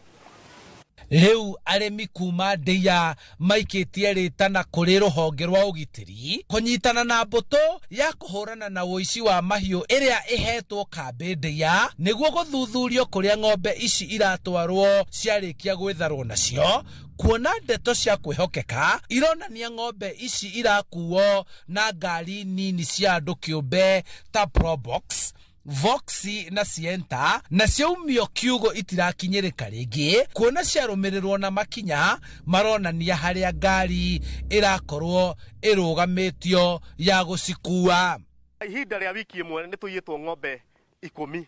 Rĩu arĩmi kuma Ndĩa maikĩtie rĩtana kũrĩ rũhonge rwa ũgitĩri kũnyitana na mbũtũ ya kũhũrana na ũici wa mahiũ ĩrĩa ĩhetwo kambĩ Ndĩa nĩguo gũthuthurio kũrĩa ng'ombe ici iratwarwo ciarĩkia gwĩtharwo nacio, kuona ndeto cia kwĩhokeka ironania ng'ombe ici irakuo na ngari nini cia andũ kĩũmbe ta Probox, Voxy na Sienta, na ciaumio kiugo itirakinyĩrĩka rĩngĩ, kuona ciarũmĩrĩrwo na makinya maronania harĩa ngari ĩrakorwo ĩrũgamĩtio ya gũcikua. Ihinda rĩa wiki ĩmwe nĩ tũiyĩtwo ng'ombe 10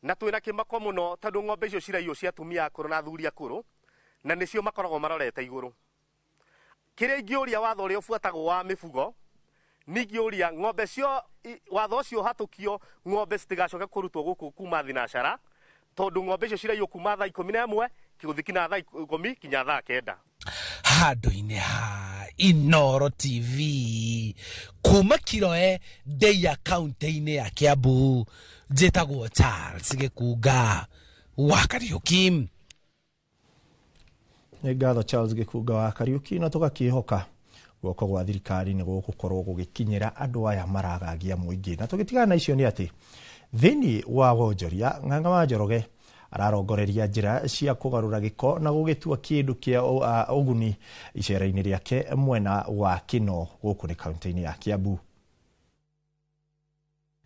na twĩna kĩmako mũno tondũ ng'ombe icio ciraiywo cia atumia akũrũ na athuri akũrũ, na nĩcio makoragwo marorete igũrũ. Kĩrĩa ingĩũria watho ũrĩa ũbuatagwo wa mĩbugo, ningĩũria ng'ombe cio watho ũcio ũhatũkio, ng'ombe citigacoke kũrutwo gũkũ kuma thinacara, tondũ ng'ombe icio ciraiywo kuma thaa 11 gũthiĩ kinya thaa 10 kinya thaa 9. Handũ-inĩ ha Inooro TV kuma Kiroe Ndĩa kaũntĩ-inĩ ya Kiambu, njĩtagwo Charles Gĩkunga wa Kariũki. Nĩ ngatho Charles Gĩkunga wa Kariũki, na tũgakĩhoka Guoko gwa thirikari nĩ gũgũkorwo gũgĩkinyĩra andũ aya maragagia mũingĩ. Na tũgĩtigana na icio nĩ atĩ thĩinĩ wa wonjoria Ng'ang'a wa Njoroge ararongoreria njĩra cia kũgarũra gĩko na gũgĩtua kĩndũ kĩa ũguni icera-inĩ rĩake mwena wa Kĩno gũkũ nĩ kaunti-inĩ ya Kiambu.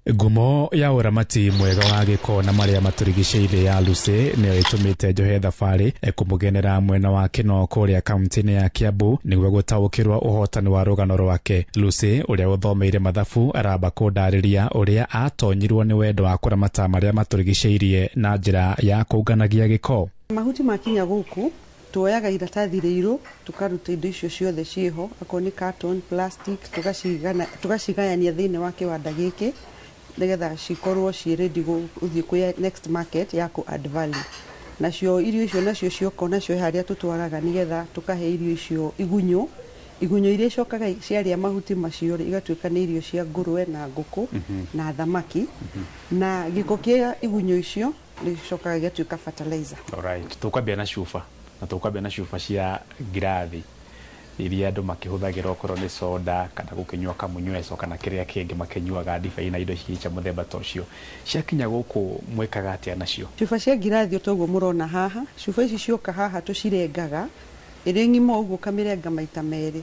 Ngumo ya ũramati mwega wa gĩko na marĩa matũrigicĩirie ya Lucy nĩyo ĩtũmĩte njohe thabarĩ kũmũgenera mwena wa Kĩno kũrĩa kaunti-inĩ ya Kiambu nĩguo gũtaũkĩrwo ũhotani wa rũgano rwake. Lucy ũrĩa ũthomeire mathabu aramba kũndarĩria ũrĩa atonyirwo nĩ wendo wa kũramata marĩa matũrigicĩirie na njĩra ya kũnganagia gĩko. Mahuti makinya gũkũ tuoyaga iratathi rĩirũ tukaruta indo icio ciothe ciĩho, akorwo nĩ carton, plastic, tũgacigayania thĩinĩ wa kĩwanda gĩkĩ nĩgetha cikorwo ciĩ ready gũthiĩ kwĩ next market ya kũ add value. Nacio irio icio nacio cioka nacio harĩa tũtwaraga nĩgetha tũkahe irio icio igunyũ. Igunyũ iria icokaga ciarĩa mahuti macio rĩ, igatuĩka nĩ irio cia ngũrwe na ngũkũ na thamaki. Na gĩko kĩa igunyũ icio nĩgĩcokaga gĩgatuĩka fertilizer. Alright, tũkwambia na cuba, na tũkwambia na cuba cia ngirathi iria andũ makĩhũthagĩra okorwo nĩ soda kana gũkĩnyua kamũnyweco kana kĩrĩa kĩngĩ makĩnyuaga ndibei na indo cia mũthemba ta ũcio. Ciakinya gũkũ mwĩkaga atĩa nacio? Cuba cia ngirathi toguo mũrona haha, cuba ici cioka haha tũcirengaga ĩrĩ ng'ima ũguo ũkamĩrenga maita merĩ.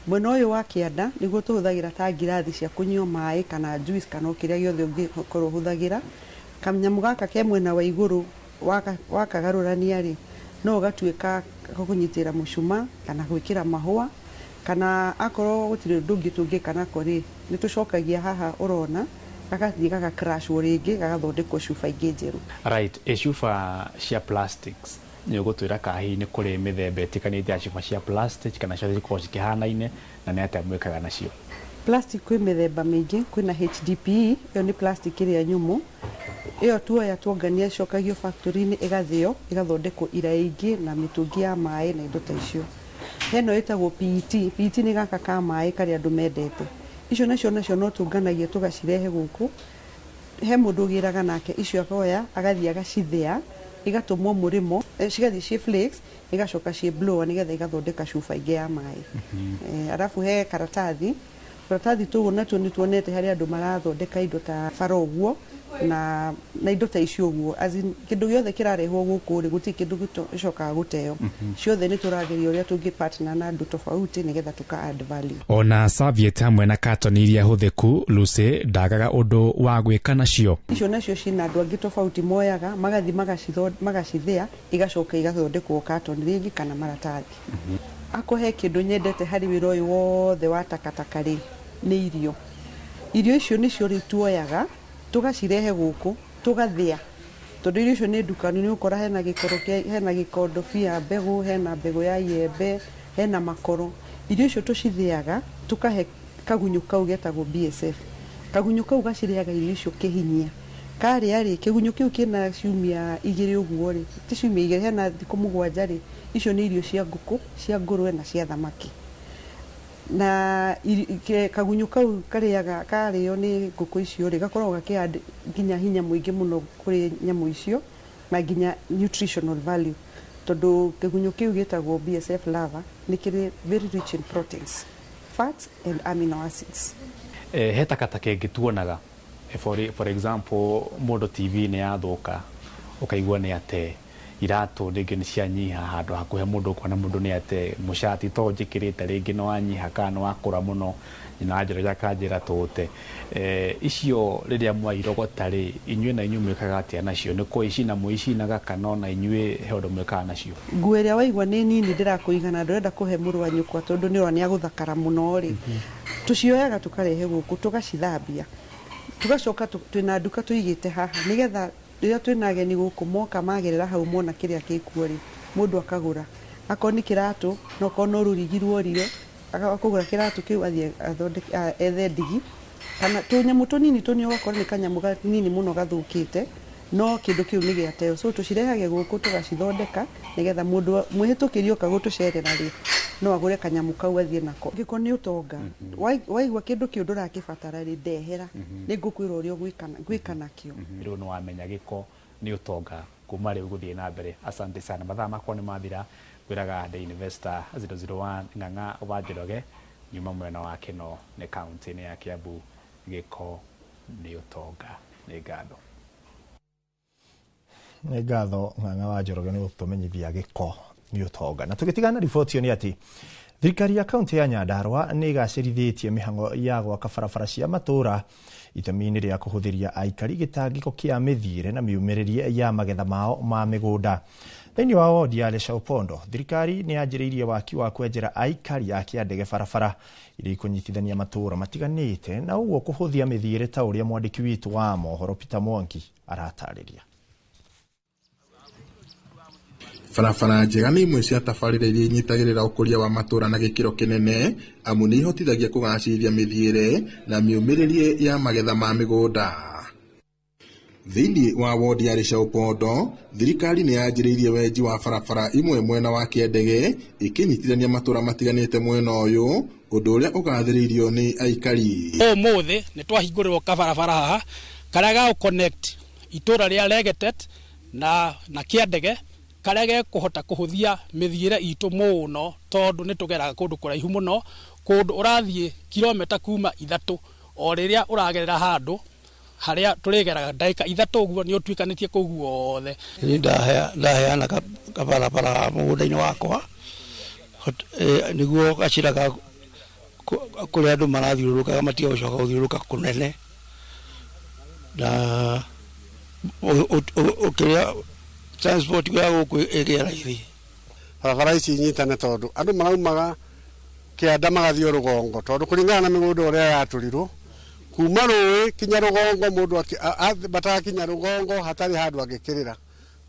Mwena ũyũ wa kĩanda nĩguo tũhũthagĩra ta ngirathi cia kũnyua maĩ kana juice kana o kĩrĩa gĩothe ũngĩkorwo ũhũthagĩra. Kanyamũ gaka ke mwena wa igũrũ wakagarũrania rĩ, no ũgatuĩka kũnyitĩra mũcuma kana gwĩkĩra mahũa kana akorwo gũtirĩ ũndũ ũngĩ tũngĩka nako rĩ, nĩ tũcokagia haha ũrona gagathiĩ gagakrashwo rĩngĩ gagathondekwo cuba ingĩ njerũ. Right, ĩ cuba cia plastics nĩ ũgũtwĩra kana hihi nĩ kũrĩ mĩthemba ĩtiganĩte ya cuba cia plastic kana ciothe cikoragwo cikĩhanaine na nĩ atĩa mwĩkaga nacio? Plastic kwĩ mĩthemba mĩingĩ, kwĩna HDPE, ĩyo nĩ plastic ĩrĩa nyũmũ. Ĩyo tuoya tuongania ĩcokagio factory-inĩ ĩgathĩo ĩgathondekwo iraĩ ingĩ na mĩtũngi ya maĩ na indo ta icio. Heno ĩtagwo PET, PET nĩ gaka ka maĩ karĩa andũ mendete. Icio nacio nacio no tũnganagia tũgacirehe gũkũ. He mũndũ ũgĩraga nake icio akoya agathiĩ agacithĩa igatũmwo mũrĩmo, cigathiĩ ciĩ flakes igacoka ciĩ blower nĩgetha igathondeka cuba ingĩ ya maĩ. Arabu he karatathi, tũratathi tũu natuo nĩ tuonete harĩa andũ marathondeka indo ta bara ũguo na indo ta icio ũguo. As in kĩndũ gĩothe kĩrarehwo gũkũ rĩ, gũtirĩ kĩndũ gĩcokaga gũteo. Ciothe nĩ tũrageria ũrĩa tũngĩ partner na andũ tofauti nĩgetha tũka add value. Ona serviette hamwe na katoni iria hũthĩku, Lucy ndagaga ũndũ wa gwĩka nacio. Icio nacio cina andũ angĩ tofauti moyaga magathiĩ magacithĩa igacoka igathondekwo katoni rĩngĩ kana maratathi. Akorwo he kĩndũ nyendete harĩ wĩra ũyũ wothe wa takataka rĩ, nĩ irio. Irio icio nĩcio rĩu tuoyaga tũgacirehe gũkũ tũgathĩa, tondũ irio icio nĩ ndukanu, nĩ ũgũkora hena gĩkoro hena gĩkondobia mbegũ, hena mbegũ ya iembe, hena makoro. Irio icio tũcithĩaga tũkahe kagunyũ kau getagwo BSF. Kagunyũ kau gacirĩaga irio icio kĩhinyia. Karĩa rĩ, kĩgunyũ kĩu kĩna ciumia igĩrĩ ũguo rĩ, ti ciumia igĩrĩ, hena thikũ 7 rĩ, icio nĩ irio cia ngũkũ, cia ngũrwe na cia thamaki. Na kagunyũ kau karĩaga karĩo nĩ ngũkũ icio rĩ, gakoragwo gakĩ nginya hinya mũingĩ mũno kũrĩ nyamũ icio na nginya nutritional value, tondũ kĩgunyũ kĩu gĩtagwo BSF larva nĩ kĩrĩ very rich in proteins, fats and amino acids. He takataka ĩngĩ tuonaga, for example mũndũ TV nĩ yathũka ũkaigua nĩ ate iratũ rĩngĩ nĩ cianyiha handũ hakuhe mũndũ ũkona mũndũ nĩ ate mũcati to njĩkĩrĩte rĩngĩ nĩ wanyiha kana nĩ wakũra mũno nyina wa Njoroge akanjĩra tũte. Icio rĩrĩa mwairogota rĩ, inyuĩ na inyuĩ mwĩkaga atĩa nacio? Nĩ kũicina mũicinaga kana ona inyuĩ he ũndũ mwĩkaga nacio? Nguo ĩrĩa waigua nĩ nini ndĩrakũigana ndũrenda kũhe mũrũ wa nyũkwa tondũ nĩ ũrona nĩ agũthakara mũno rĩ, tũcioyaga tũkarehe gũkũ tũgacithambia, tũgacoka twĩna nduka tũigĩte haha nĩgetha rĩrĩa twĩna ageni gũkũ moka magerera hau mona kĩrĩa gĩkuo rĩ, mũndũ akagũra. Akorwo nĩ kĩratũ, no korwo no rũrigi ruorire, akũgũra kĩratũ kĩu athiĩ athondeke ethe ndigi kana tũnyamũ tũnini tũnini, ũgakora nĩ kanyamũ kanini mũno gathũkĩte no kĩndũ kĩu nĩ gĩateo. So tũcirehage gũkũ tũgacithondeka nĩgetha mũndũ mwĩhĩtũkĩri oka gũtũcerera rĩ, no agũre kanyamũ kau athiĩ nako. Gĩko nĩ ũtonga, waigua kĩndũ kĩu ndũrakĩbatara rĩ, ndehera, nĩ ngũkwĩra ũrĩa ũgwĩka nakĩo. Rĩu nĩ wamenya gĩko nĩ ũtonga kuma rĩu gũthiĩ na mbere. Asante sana, mathaa makwa nĩ mathira. Ngwĩraga The Investor 001 Ng'ang'a wa Njoroge Nyuma mwena wa Kĩno nĩ kaunti-inĩ ya Kiambu. Gĩko nĩ ũtonga. Nĩ ngatho. Nĩ ngatho Ng'ang'a wa Njoroge nĩ gũtũmenyithia gĩko nĩ ũtonga. Na tũgĩtigana riboti ĩyo nĩ atĩ thirikari ya kaunti ya Nyandarua nĩ ĩgacĩrithĩtie mĩhang'o ya gwaka barabara cia matũũra itemi-inĩ rĩa kũhũthĩria aikari gĩtangĩko kĩa mĩthiĩre na mĩumĩrĩrie ya magetha mao ma mĩgũnda. Thĩinĩ wa wodi ya Leshapondo, thirikari nĩ yanjĩrĩirie waki wa kwenjera aikari a Kĩandege barabara iria ikũnyitithania matũũra matiganĩte na ũguo kũhũthia mĩthiĩre ta ũrĩa mwandĩki witũ wa mohoro Peter Mwangi aratarĩria. Barabara njega nĩ imwe cia tabarĩra iria inyitagĩrĩra ũkũria wa matũũra na gĩkĩro kĩnene, amu nĩ ihotithagia kũgacĩrithia mĩthiĩre na mĩumĩrĩrie ya magetha ma mĩgũnda. Thĩinĩ wa wodi ya Leshapondo, thirikari nĩ yanjĩrĩirie wenji wa barabara imwe mwena wa Kĩandege ĩkĩnyitithania matũũra matiganĩte mwena ũyũ, ũndũ ũrĩa ũgathĩrĩirio nĩ aikari. Ũmũthĩ nĩ twahingũrĩrwo kabarabara haha karĩa ga connect itũũra rĩa Legetet na Kĩandege, karĩa gekũhota kũhũthia mĩthiĩre itũ mũno tondũ nĩ tũgeraga kũndũ kũraihu mũno, kũndũ ũrathiĩ kilomita kuma 3 o rĩrĩa ũragerera handũ harĩa tũrĩgeraga ndagĩka 3 ũguo nĩ ũtuĩkanĩtie kũu guothe. Niĩ ndaheana kabarabara mũgũnda-inĩ wakwa nĩguo gacĩra ga kũrĩa andũ marathiũrũrũkaga matige gũcoka gũthiũrũrũka kũnene, na ũkĩrĩa transport ya gũkũ ĩgĩe raithi. Barabara ici inyitane tondũ andũ maraumaga kĩanda magathiĩ rũgongo, tondũ kũringana na mĩgũnda ũrĩa yatũrirwo kuma rũĩ kinya rũgongo, mũndũ batarakinya rũgongo hatarĩ handũ angĩkĩrĩra,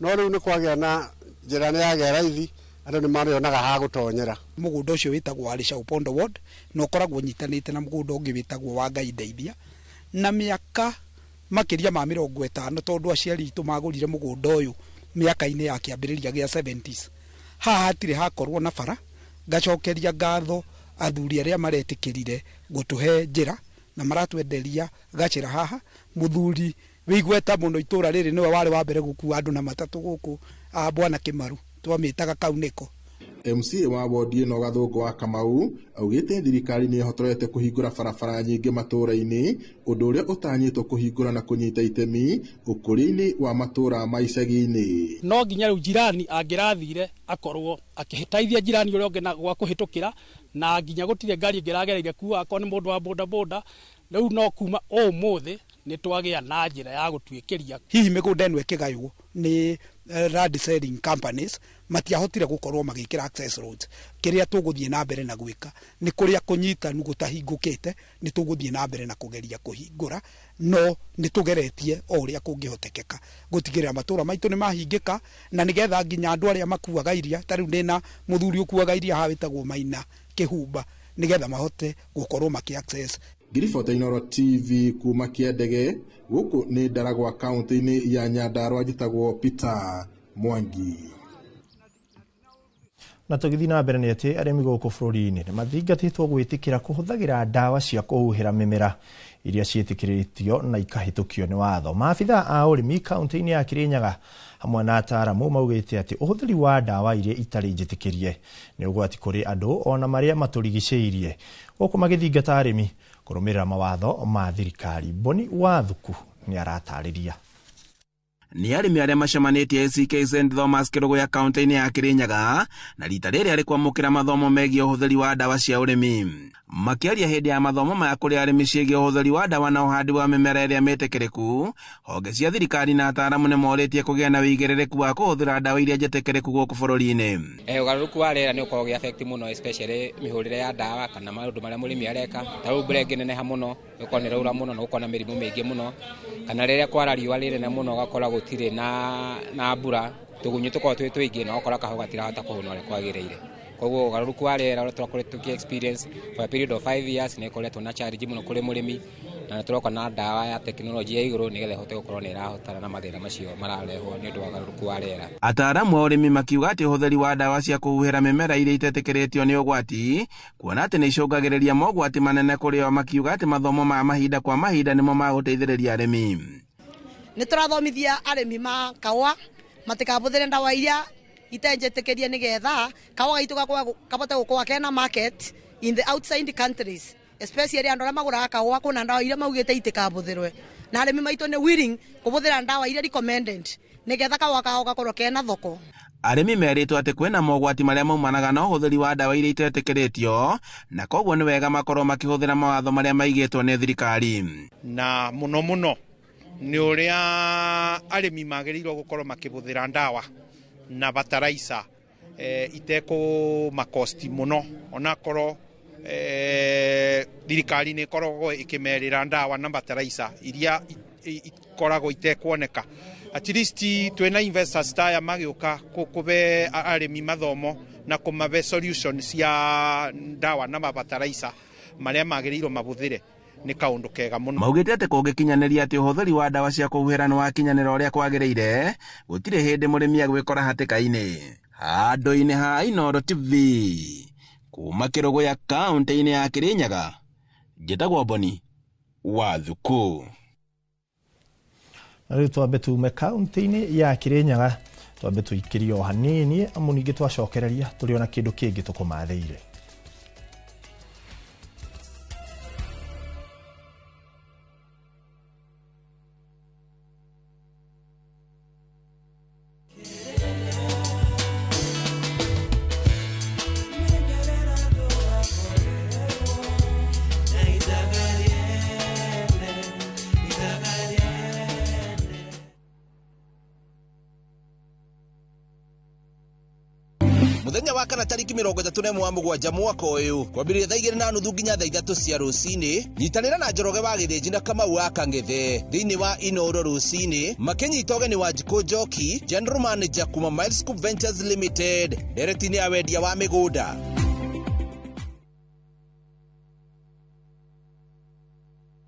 no rĩu nĩ kwagĩa na njĩra nĩ yagĩa raithi, andũ nĩ marĩonaga ha gũtonyera. Mũgũnda ũcio wĩtagwo wa Leshapondo ward na ũkoragwo ũnyitanĩte na mũgũnda ũngĩ wĩtagwo wa Ngai Ndeithia, na mĩaka makĩria ma 50 tondũ aciari aitũ magũrire mũgũnda ũyũ mĩaka-inĩ ya kĩambĩrĩria gĩa 70s. Haha hatirĩ hakorwo na bara. Ngacokeria ngatho athuri arĩa maretĩkĩrire gũtũhe njĩra na maratwenderia gacĩra haha. Mũthuri wĩ igweta mũno itũũra rĩrĩ nĩwe warĩ wa mbere gũkua andũ na matatũ gũkũ, Bwana Kĩmaru, twamĩtaga Kaunĩko. MCA wa wodi ĩno Gathũngũ wa Kamau augĩte thirikari nĩ ĩhotorete kũhingũra barabara nyingĩ matũũra-inĩ, ũndũ ũrĩa ũtanyĩtwo kũhingũra na kũnyita itemi ũkũria-inĩ wa matũũra ma icagi-inĩ. No nginya rĩu jirani angĩrathire akorwo akĩhĩtaithia jirani ũrĩa ũngĩ na gwa kũhĩtũkĩra, na nginya gũtirĩ ngari ĩngĩragereire kuo akorwo nĩ mũndũ wa bodaboda. Rĩu no kuma ũmũthĩ nĩ twagĩa na njĩra ya gũtuĩkĩria. Hihi mĩgũnda ĩno ĩkĩgaywo nĩ land selling companies matiahotire gũkorwo magĩkĩra access roads. Kĩrĩa tũgũthiĩ na mbere na gwĩka nĩ kũrĩa kũnyitanu gũtahingũkĩte, nĩ tũgũthiĩ na mbere na kũgeria kũhingũra, no nĩ tũgeretie o ũrĩa kũngĩhotekeka gũtigĩrĩra matũũra maitũ nĩ mahingĩka, na nĩgetha nginya andũ arĩa makuaga iria, ta rĩu ndĩna mũthuri ũkuaga iria haha wĩtagwo Maina Kĩhumba, nĩgetha mahote gũkorwo makĩ access. Ngiribota Inooro TV kuma Kĩandege, gũkũ nĩ Ndaragwa kaunti-inĩ ya Nyandarua, njĩtagwo Peter Mwangi. Na tũgĩthiĩ na mbere nĩ atĩ arĩmi gũkũ bũrũri-inĩ nĩ mathingatĩtwo gwĩtĩkĩra kũhũthagĩra ndawa cia kũhuhĩra mĩmera iria ciĩtĩkĩrĩtio na ikahĩtũkio nĩ watho. Maabitha a ũrĩmi kaunti-inĩ ya Kĩrĩnyaga hamwe na ataaramu maugĩte atĩ ũhũthĩri wa ndawa iria itarĩ njĩtĩkĩrie nĩ ũgwati kũrĩ andũ ona marĩa matũrigicĩirie, gũkũ magĩthingata arĩmi kũrũmĩrĩra mawatho ma thirikari. Boni Wathuku nĩ aratarĩria. Nĩ arĩmi arĩa macemanĩtie ACK St Thomas Kĩrũgũya kaunti-inĩ ya Kĩrĩnyaga na rita rĩrĩ arĩ kwamũkĩra mathomo megiĩ ũhũthĩri wa ndawa cia ũrĩmi. Makĩaria hĩndĩ ya mathomo maya kũrĩ arĩmi ciĩgiĩ ũhũthĩri wa ndawa na ũhandi wa mĩmera ĩrĩa mĩtĩkĩrĩku, honge cia thirikari na ataaramu nĩ morĩtie kũgĩa na wĩigĩrĩrĩku wa kũhũthĩra ndawa iria njĩtĩkĩrĩku gũkũ bũrũri-inĩ. Ũgarũrũku wa rĩera nĩ ũkoragwo ũgĩ affect mũno especially mĩhũrĩre ya ndawa kana maũndũ marĩa mũrĩmi areka. Ta rĩu mbura ĩngĩneneha mũno, ĩgũkorwo nĩ ĩraura mũno na gũkorwo na mĩrimũ mĩingĩ mũno, kana rĩrĩa kwara riũa rĩnene mũno ũgakora gũtirĩ na mbura, tũgunyũ tũkoragwo twĩ tũingĩ na ũgakora kahũa gatirahota kũhuna ũrĩa kwagĩrĩire. Koguo ũgarũrũku wa rĩera ũrĩa tũrakoretwo tũkĩ experience for a period of 5 years nĩ ĩkoretwo na challenge mũno kũrĩ mũrĩmi, na nĩ tũroka na ndawa ya tekinoronjĩ ya igũrũ nĩgetha ĩhote gũkorwo nĩ ĩrahotana na mathĩna macio mararehwo nĩ ũndũ wa ũgarũrũku wa rĩera. Ataaramu a ũrĩmi makiuga atĩ ũhũthĩri wa ndawa cia kũhuhĩra mĩmera iria itetĩkĩrĩtio nĩ ũgwati, kuona atĩ nĩ icũngagĩrĩria mogwati manene kũrĩ o, makiuga atĩ mathomo ma mahinda kwa mahinda nĩmo magũteithĩrĩria arĩmi. Nĩ tũrathomithia arĩmi ma kahũa matikabũthĩre ndawa iria itenjĩtĩkĩrie nĩgetha kahũa gaitũ kabote gũkorwo kena market In the outside countries, especially andũ arĩa magũraga kahũa, kwĩna ndawa iria maugĩte itikabũthĩrwe, na arĩmi maitũ nĩ willing kũbũthĩra ndawa iria recommended nĩgetha kahũa kao gakorwo kena thoko. Arĩmi merĩtwo atĩ kwĩna mogwati marĩa maumanaga na ũhũthĩri wa ndawa iria itetĩkĩrĩtio, na koguo nĩ wega makorwo makĩhũthĩra mawatho marĩa maigĩtwo nĩ thirikari. Na mũno mũno nĩ ũrĩa arĩmi magĩrĩirwo gũkorwo makĩhũthĩra ndawa na bataraitha itekũmakosti mũno, onakorwo thirikari nĩ ĩkoragwo ĩkĩmerĩra ndawa na bataraitha iria ikoragwo itekuoneka. At least twĩna investors taya magĩũka kũbe arĩmi mathomo na kũmabe solution cia ndawa na mabataraitha marĩa magĩrĩirwo mahũthĩre, nĩ kaũndũ kega mũno. Maugĩte atĩ kũngĩkinyanĩria atĩ ũhũthĩri wa ndawa cia kũhuhĩra nĩ wakinyanĩra ũrĩa kwagĩrĩire, gũtirĩ hĩndĩ mũrĩmi agwĩkora hatĩka-inĩ. Handũ-inĩ ha Inooro TV kuma Kĩrũgũya kaũntĩ-inĩ ya Kĩrĩnyaga, njĩtagwo Boni wa Thuku. Na rĩu twambe tume kaũntĩ-inĩ ya Kĩrĩnyaga, twambe tũikĩrie o hanini, amu ningĩ twacokereria tũrĩ ona kĩndũ kĩngĩ tũkũmathĩire. Muthenya wa kana tariki 31 wa 7 mwaka ũyũ, kwambĩrĩria thaa 2:30 nginya thaa 3 cia rũcinĩ, nyitanĩra na Njoroge wa Gĩthĩnji na Kamau wa Kang'ethe thĩinĩ wa Inooro rũcinĩ, makĩnyita ũgeni wa Njikũ Njoki, General Manager kuma Miles Scoop Ventures Limited, ndereti-inĩ ya wendia wa mĩgũnda.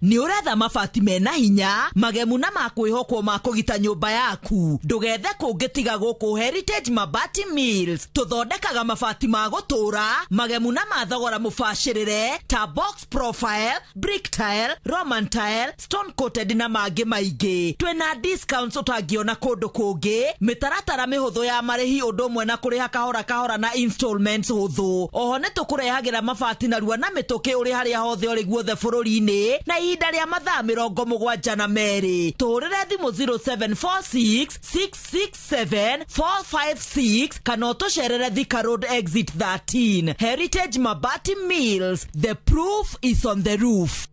Nĩ ũretha mabati mena hinya, magemu na makwĩhokwo ma kũgita nyũmba yaku? Ndũgethe kũngĩ tiga gũkũ Heritage Mabati Mills. Tũthondekaga mabati ma gũtũũra, magemu na ma thogora mũbacĩrĩre, ta box profile, brick tile, roman tile, stone coated na mangĩ maingĩ. Twĩna discounts ũtangĩona kũndũ kũngĩ, mĩtaratara mĩhũthũ ya marĩhi, ũndũ ũmwe na kũrĩha kahora kahora na installments hũthũ. Oho nĩ tũkũrehagĩra mabati narua na mĩtũkĩ ũrĩ harĩa hothe ũrĩ guothe bũrũri-inĩ na ihinda rĩa mathaa 72. Tũhũrĩre thimũ 0746 667 456 kana ũtũcerere Thika Road exit 13. Heritage Mabati Mills, the proof is on the roof.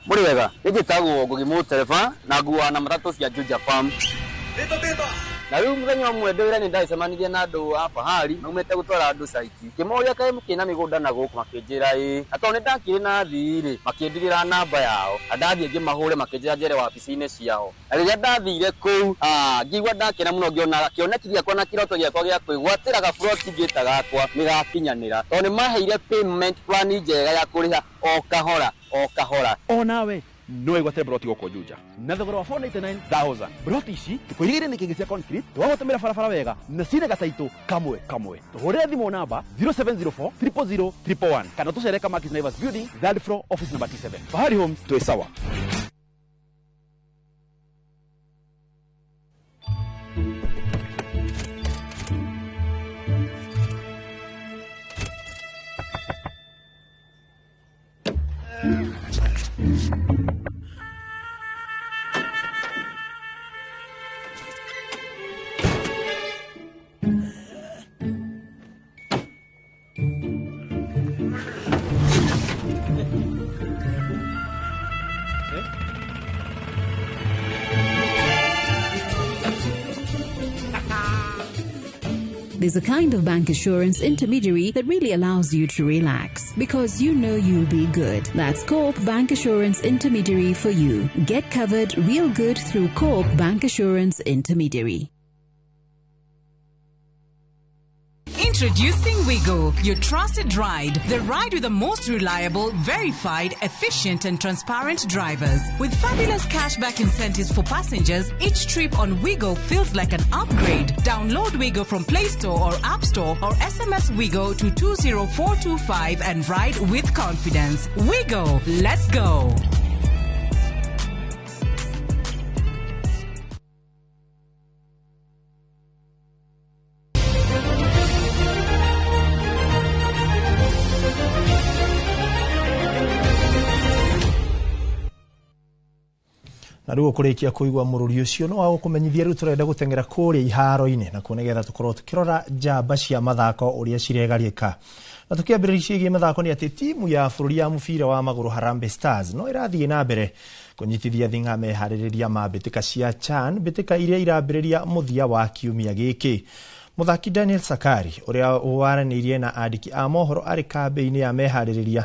Mũrĩ wega, nĩ njĩtagwo Ngugi Mũtereba na nguaga na matatũ cia Juja Farm. Na rĩu mũthenya ũmwe ndĩ wĩra nĩ ndacemanirie na andũ a Fahari maumĩte gũtwara andũ site. Ngĩmoria kaĩ mũkĩna mĩgũnda na gũkũ, makĩnjĩra ĩĩ. Na tondũ nĩ ndakĩrĩ na thii rĩ, makĩndigĩra namba yao. Na ndathiĩ ngĩmahũre makĩnjĩra njere wabici-inĩ ciao. Na rĩrĩa ndathire kũu, ngĩigua ndakena mũno ngĩona kĩoneki gĩakwa na kĩroto gĩakwa gĩa kwĩgwatĩra gaburoti ngĩta gakwa nĩ gakinyanĩra. Tondũ nĩ maheire payment plan njega ya kũrĩha o kahora o kahora. Onawe no wĩgwatĩre broti gũkũ Juja na thogora wa 499,000. Broti ici tũkũigĩire nĩ kĩngĩ cia concrete, twagũtũmĩra barabara wega na cina gataitũ kamwe kamwe. Tũhũrĩre thimũ namba 0704 000 111 kana tũcere Kamakis Naivas Building, third floor, office number T7. Fahari Homes, twĩ sawa. There's a kind of bank assurance intermediary that really allows you to relax because you know you'll be good. That's Co-op Bank Assurance Intermediary for you. Get covered real good through Co-op Bank Assurance Intermediary. Introducing Wigo, your trusted ride. The ride with the most reliable, verified, efficient, and transparent drivers. With fabulous cashback incentives for passengers, each trip on Wigo feels like an upgrade. Download Wigo from Play Store or App Store or SMS Wigo to 20425 and ride with confidence. Wigo, let's go. Na rĩu ũkũrĩkia kũigua mũrũri ũcio no wagũkũmenyithia rĩu tũrenda gũteng'era kũrĩa iharo-inĩ nakuo nĩgetha tũkorwo tũkĩrora njamba cia mathako ũrĩa ciregarĩka. Na tũkĩambĩrĩria ciĩgiĩ mathako nĩ atĩ timu ya bũrũri ya mũbira wa magũrũ Harambee Stars no ĩrathiĩ na mbere kũnyitithia thing'a meharĩrĩria ma mbĩtĩka cia CHAN, mbĩtĩka iria irambĩrĩria mũthia wa kiumia gĩkĩ. Mũthaki Daniel Sakari ũrĩa waranĩirie na andĩki a mohoro arĩ kambĩ-inĩ ya meharĩrĩria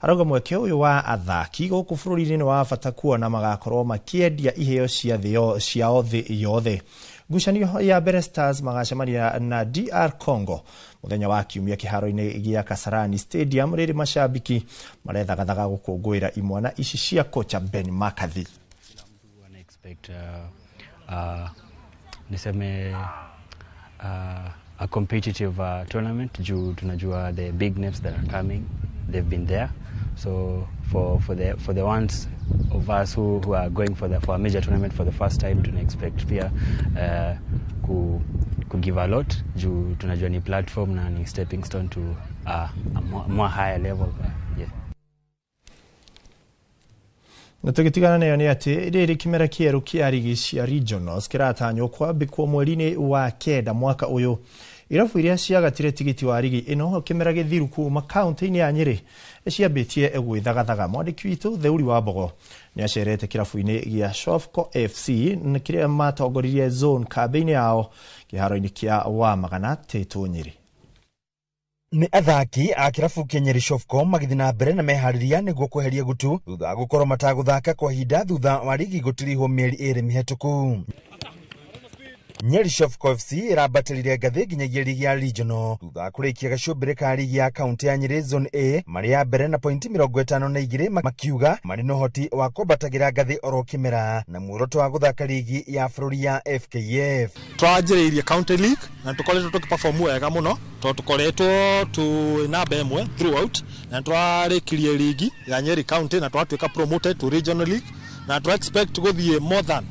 arauga mweke ũyũ wa athaki gũkũ bũrũri-inĩ nĩ wa bata kuona magakorwo makĩendia iheo cia ciao thĩ yothe. Ngucanio ya mbere Stars magacemania na DR Congo mũthenya wa kiumia kĩharo-inĩ gĩa Kasarani Stadium rĩrĩ mashabiki marethagathaga gũkũngũĩra imwana ici cia kocha Ben McCarthy. Expect niseme a competitive tournament juu tunajua the big names that are coming, they've been there, so for the ones of us who are going for a major tournament for the first time, tuna expect pia ku give a lot juu tunajua ni platform na ni stepping stone to a more higher level, yeah. Na tũgĩtigana nayo nĩ atĩ rĩrĩ kĩmera kĩerũ kĩa rigi cia regionals kĩratanywo kwambĩkwo mweri-inĩ wa 9 mwaka ũyũ. Irabu iria ciagatire tigiti wa rigi ĩno kĩmera gĩthiru kuma kaunti-inĩ ya Nyĩrĩ nĩciambĩtie gwĩthagathaga. Mwandĩki witũ Theuri wa Mbogo nĩacerete kĩrabu-inĩ gĩa Shofco FC kĩrĩa matongoririe zone kambĩ-inĩ yao kĩharo-inĩ kĩa Wamagana Tĩtũ Nyĩrĩ. Nĩ athaki a kĩrabu kĩa Nyeri Shofco magĩthiĩ na mbere na meharĩria nĩguo kweheria gutu thutha wa gũkorwo matagũthaka kwa ihinda thutha wa rigi gũtirihwo mĩeri 2 mĩhetũku. Nyeri Shofco FC ĩrambatĩrire ngathĩ nginyagia rigi ya regional thutha wa kũrĩkia gacũmbĩrĩ ka rigi ya kaunti ya Nyeri Zone A marĩ ya mbere na pointi 52, makiuga marĩ na ũhoti wa kwambatagĩra ngathĩ oro kĩmera na muoroto wa gũthaka rigi ya bũrũri ya FKF. Twanjĩrĩirie county league na tũkoretwo tũkĩperform wega mũno tondũ tũkoretwo twĩ namba 1 throughout, na twarĩkirie ligi ya Nyeri County na twatuĩka promoted to regional league, na tũ expect gũthiĩ more than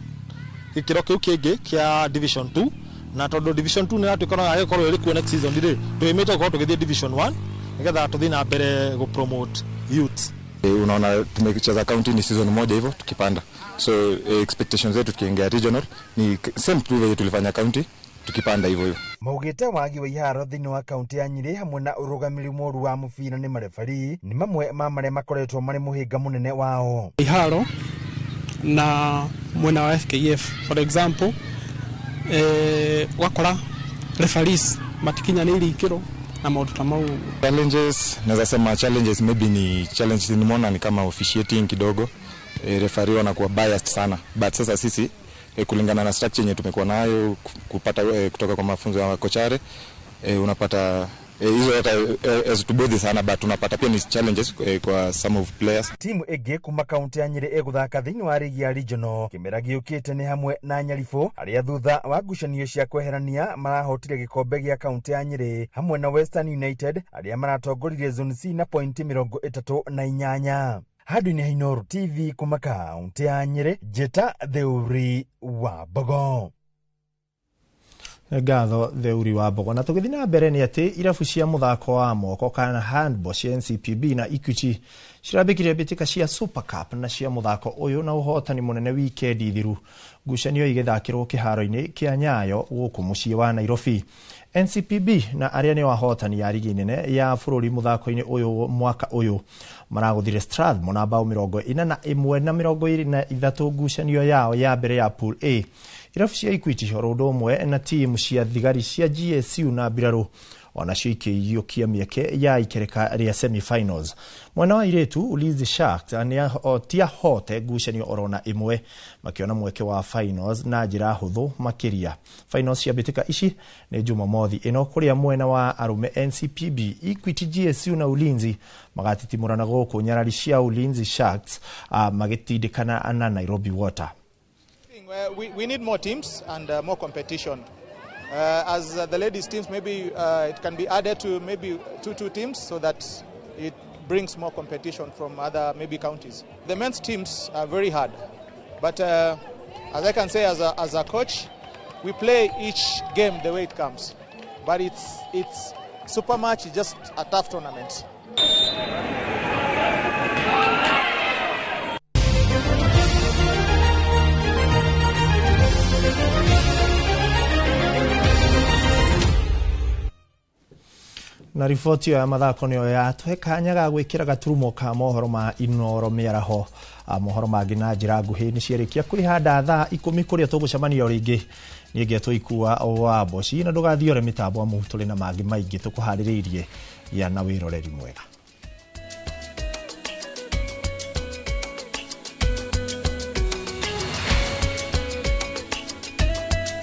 gĩkĩro kĩu kĩngĩ kĩa division 2, na tondũ division 2 nĩ yatuĩka no yagĩkorwo ĩrĩ kuo next season rĩ, twĩmĩte gũkorwo tũgĩthiĩ division 1 nĩgetha tũthiĩ na mbere gũ promote youth. Unaona tumecheza county ni season moja hivyo tukipanda, so expectations zetu tukiingia regional ni same tu vile tulifanya county tukipanda hivyo hivyo. Maugĩte wagi wa iharo thĩinĩ wa kaunti ya Nyĩrĩ hamwe na ũrũgamĩrĩri mũũru wa mũbira nĩ marebari nĩ mamwe ma marĩa makoretwo marĩ mũhĩnga mũnene wao. Iharo na mwena wa FKF for example, wakora referees matikinyanĩirie ikĩro na maũndũ ta mau. Challenges, naweza sema challenges maybe ni challenge nimeona ni kama officiating kidogo, referee wanakuwa biased sana, but sasa sisi kulingana na structure yenye tumekuwa nayo kupata kutoka kwa mafunzo ya kochare, unapata hizo hata hazitubodhi sana, but unapata pia ni challenges kwa some of players. Timu ĩngĩ kuma kaunti ya Nyĩrĩ ĩgũthaka thĩinĩ wa rigi ya regional kĩmera gĩũkĩte nĩ hamwe na Nyaribũ arĩa thutha wa ngucanio cia kweherania marahotire gĩkombe gĩa kaunti ya Nyĩrĩ, hamwe na Western United arĩa maratongoririe Zone C na pointi 38. Handũ-inĩ ha Inooro TV kuma kaunti ya Nyĩrĩ, njĩta Theuri wa Mbogo. Ngatho Theuri wa Mbogo. Na tũgĩthiĩ na mbere nĩ atĩ irabu cia mũthako wa moko kana handball cia NCPB na Equity cirambĩkire mbĩtĩka cia Super Cup na cia mũthako ũyũ na ũhotani mũnene wikendi thiru, ngucanio igĩthakĩrwo kĩharo-inĩ kĩa Nyayo gũkũ mũciĩ wa Nairobi. NCPB na arĩa nĩo ahotani ya rigi nene ya bũrũri mũthako-inĩ ũyũ mwaka ũyũ maragũthire Strathmore na bao 41 na 23 ngucanio yao ya mbere ya Pool A. Irabu cia Equity oro ũndũ ũmwe na timu cia thigari cia GSU na mbirarũ onacio ikĩiyũkia mĩeke ya ikereka rĩa semi-finals. Mwena wa airĩtu Ulinzi Sharks tiahote ngucanio orona ĩmwe, makĩona mweke wa finals na njĩra hũthũ makĩria. Finals cia mbĩtĩka ici nĩ Jumamothi ĩno kũrĩa mwena wa arũme NCPB, Equity, GSU na Ulinzi magatitimũrana gũkũ nyarari cia Ulinzi Sharks magĩtindĩkana na Nairobi Water. We need more teams and more competition. As the ladies teams, maybe it can be added to maybe two teams so that it brings more competition from other maybe counties. The men's teams are very hard, but as I can say as a coach, we play each game the way it comes. But it's super much just a tough tournament. Na riboti ĩyo ya mathako nĩyo yatũhe kanya ga gwĩkĩra gaturumo ka mohoro ma Inoro mĩaraho. Mohoro mangĩ na njĩra nguhĩ nĩ ciarĩkia kwĩhanda thaa 10 kũrĩa tũgũcemania o rĩngĩ. Niĩ ngetwo Ikua wa Mboci, na ndũgathiore mĩtambo amu tũrĩ na mangĩ maingĩ tũkũharĩrĩirie. Gĩa na wĩroreri mwega.